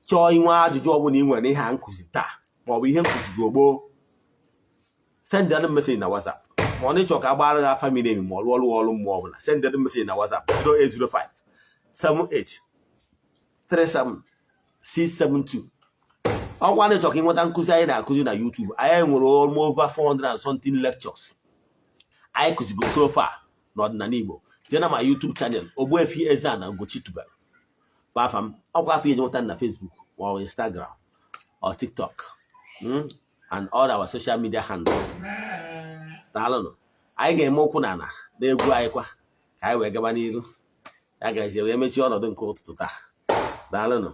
chọọ inwe ajụjụ ọbụla ị nwere n'ihe a nkụzi taa maọbụ ihe nkụzi gị gboo, send them message na WhatsApp. Ma ọ na ịchọ ka a gbara gị afa miri emi, ma ọ rụọ ọrụ ọrụ mmụọ ọbụla, send them message na WhatsApp 0805 78 37 672. Ọkwa na ịchọ ka ị nweta nkụzi anyị na-akụzi na YouTube, anyị nwere almost over 400 and something lectures anyị kụzigo so far n'ọdịnala Igbo. Jee na ma YouTube channel, Ogbuefi Eze-Ana Ugochi tubelu bụ afa m. Ọkwa afọ iji nweta na Facebook ma ọ bụ Instagram or TikTok, and all our social media handles. Daalụnụ. Anyị ga-eme ụkwụ na ala na egwu anyị kwa, ka anyị wee gaba n'iru. Ya gazie wee mechie ọnọdụ nke ụtụtụ taa. Daalụnụ.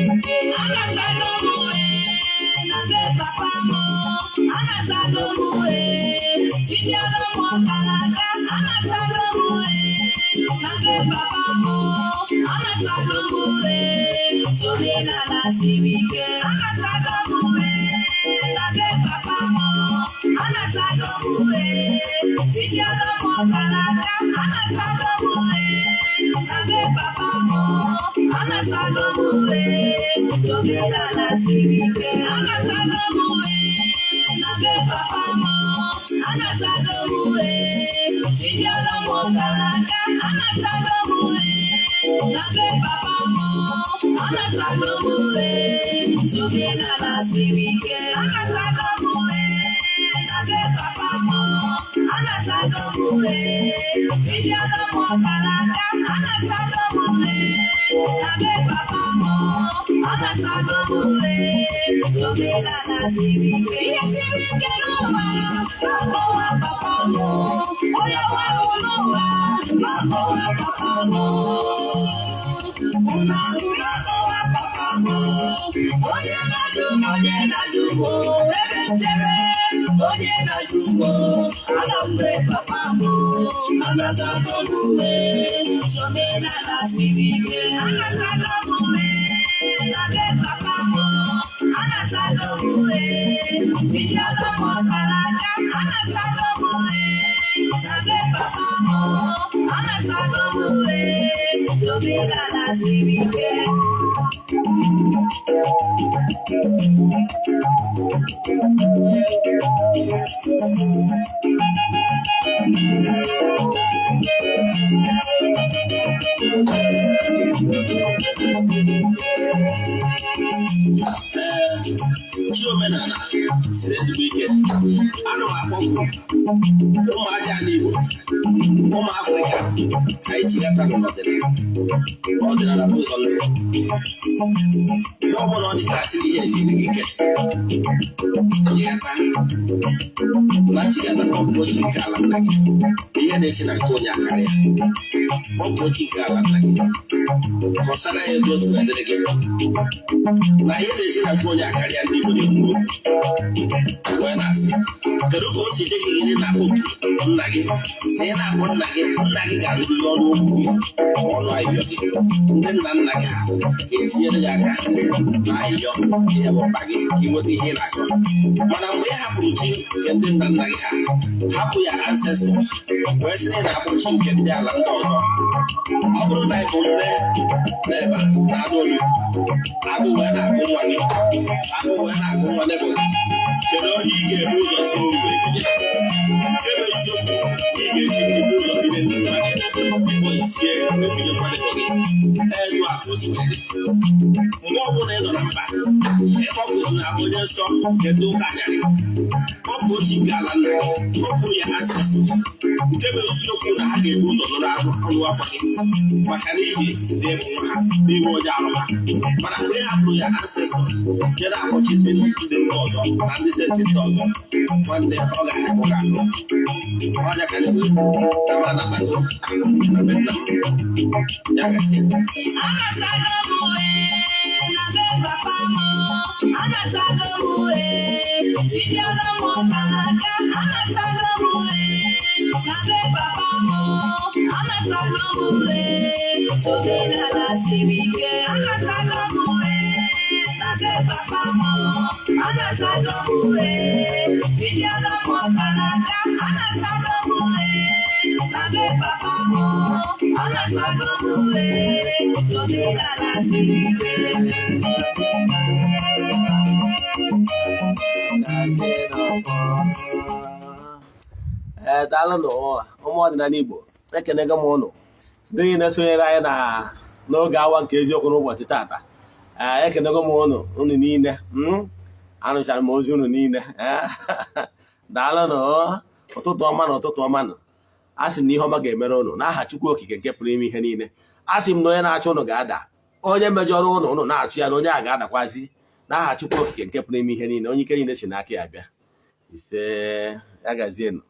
Anatago m na be papa m, anatago m, chinyere m ọkara aka, anatago m na be papa m, anatago m, chomelala siri ike, anatago m na be papa m, anatago m, chinyere m ọkara aka, anatago m na be papa m, anatago m, chomelala siri ike, anatago m na be papa m, anatago m, chinyere m ọkara aka, anatago m na be papa m, anatago m, chomelala siri ike, anatago m na be papa m, anatago m, chinyere m ọkara aka, anatago m na be papa m, anatago m, chomelala siri ike. Ihe siri ike n'ụwa n'ọkpọwa papa m, onye nwarụ n'ụwa n'ọkpọwa papa m, unu ahụ n'ọkpọwa papa m, onye na-ajụ m, onye na-ajụ m ebe m jere, onye na-ajụ m ana mgbe papa m, anatago m uwe, chomelala siri ike, anatago m uwe na be papa m, anatago m uwe, tinyere m ọkara aka, anatago m uwe na be papa m, anatago m uwe, chomelala siri ike. Ee, chi omenala siri ezigbo ike. Ana m akpọku ụmụ aja ala Igbo, ụmụ Afrịka, ka anyị chigata n'ọdịnala. Ọdịnala bụ ụzọ ndụ. Mgbe ọbụla ọ dị ka asị na ihe esiri gị ike, chigata na chigata, kpọpụ chi nke ala nna gị. Ihe na-esi na nke onye akarịa, kpọpụ chi nke ala nna gị, kọsara ya ego o si wee dịrị gị na ihe na-esi na nke onye akarịa. Ndị Igbo na-ekwu okwu. Wee na-asị, kedu ka o si dị gị gị na-akpọ oku nna gị, na ị na-akpọ nna gị, nna gị ga-anụrịrị ọnụ okwu gị, ọnụ ayịyọ gị. Ndị nna nna gị ha ga-etinyere gị aka na ayịyọ ihe bụ mkpa gị ka ị nweta ihe ị na-achọ. Mana mgbe ị hapụrụ chi nke ndị nna nna gị ha, hapụ ya ancestors, wee sị na ị na-akpọ chi nke ndị ala ndị ọzọ, ọ bụrụ na ị bụ nne n'ebe a na-anụ olu, agụ wee na-agụ nwa gị, agụ wee na-agụ nwa nebo gị, kedu onye ị ga-ebu ụzọ si nri wee binye? Nke bụ eziokwu, ị ga-esi nri bụ ụzọ binye nwa gị before isie wee binye nwa nebo gị. Etu a ka o si wee dị. Mgbe ọbụla ị nọ na mba, ịkpọkụ na onye nsọ nke ndị ụka anyarị, kpọkuo chi nke ala nna gị, kpọkuo ya ancestors, nke bụ eziokwu na ha ga-ebu ụzọ nụrụ ọnụ akwa gị, maka n'ihi na ịbụ nwa ha, n'ime onye arụ ha. Mana mgbe ị hapụrụ ya ancestors, je na-akpọchi ndị mba ọzọ na ndị saint ndị ọzọ, nwanne, ọ ga-ahapụ gị ahụ ọnya ka anyị wee na m anatago na be nna m. Ya gasị. Anatago m ee na be papa m, anatago m ee, chibiala m ọkara aka. Anatago m ee na be papa m, anatago m ee, chomelala siri ike. Anatago m ee na be papa m, anatago m ee, chibiala m ọkara aka. Anatago m ee na be papa m, anatago m ee, chomelala siri ike. Ee, daalụ n'ụwa, ụmụ ọdịnala Igbo. Ekenego m ụnụ, ndị niile sonyere anyị na n'oge awa nke eziokwu n'ụbọchị tata. Ee, ekenego m ụnụ, unu niile. Anụchara m ozi unu niile. Ee, daalụ nụ. Ụtụtụ ọma na ụtụtụ ọma nụ. A sị na ihe ọma ga-emere ụnụ n'aha Chukwu Okike nke pụrụ ime ihe niile. A sị m na onye na-achụ ụnụ ga-ada, onye mejọrọ ụnụ, ụnụ na-achụ ya, na onye a ga-adakwazi n'aha Chukwu Okike nke pụrụ ime ihe niile, onye ike niile si n'aka ya bịa. Ise, ya gazienụ.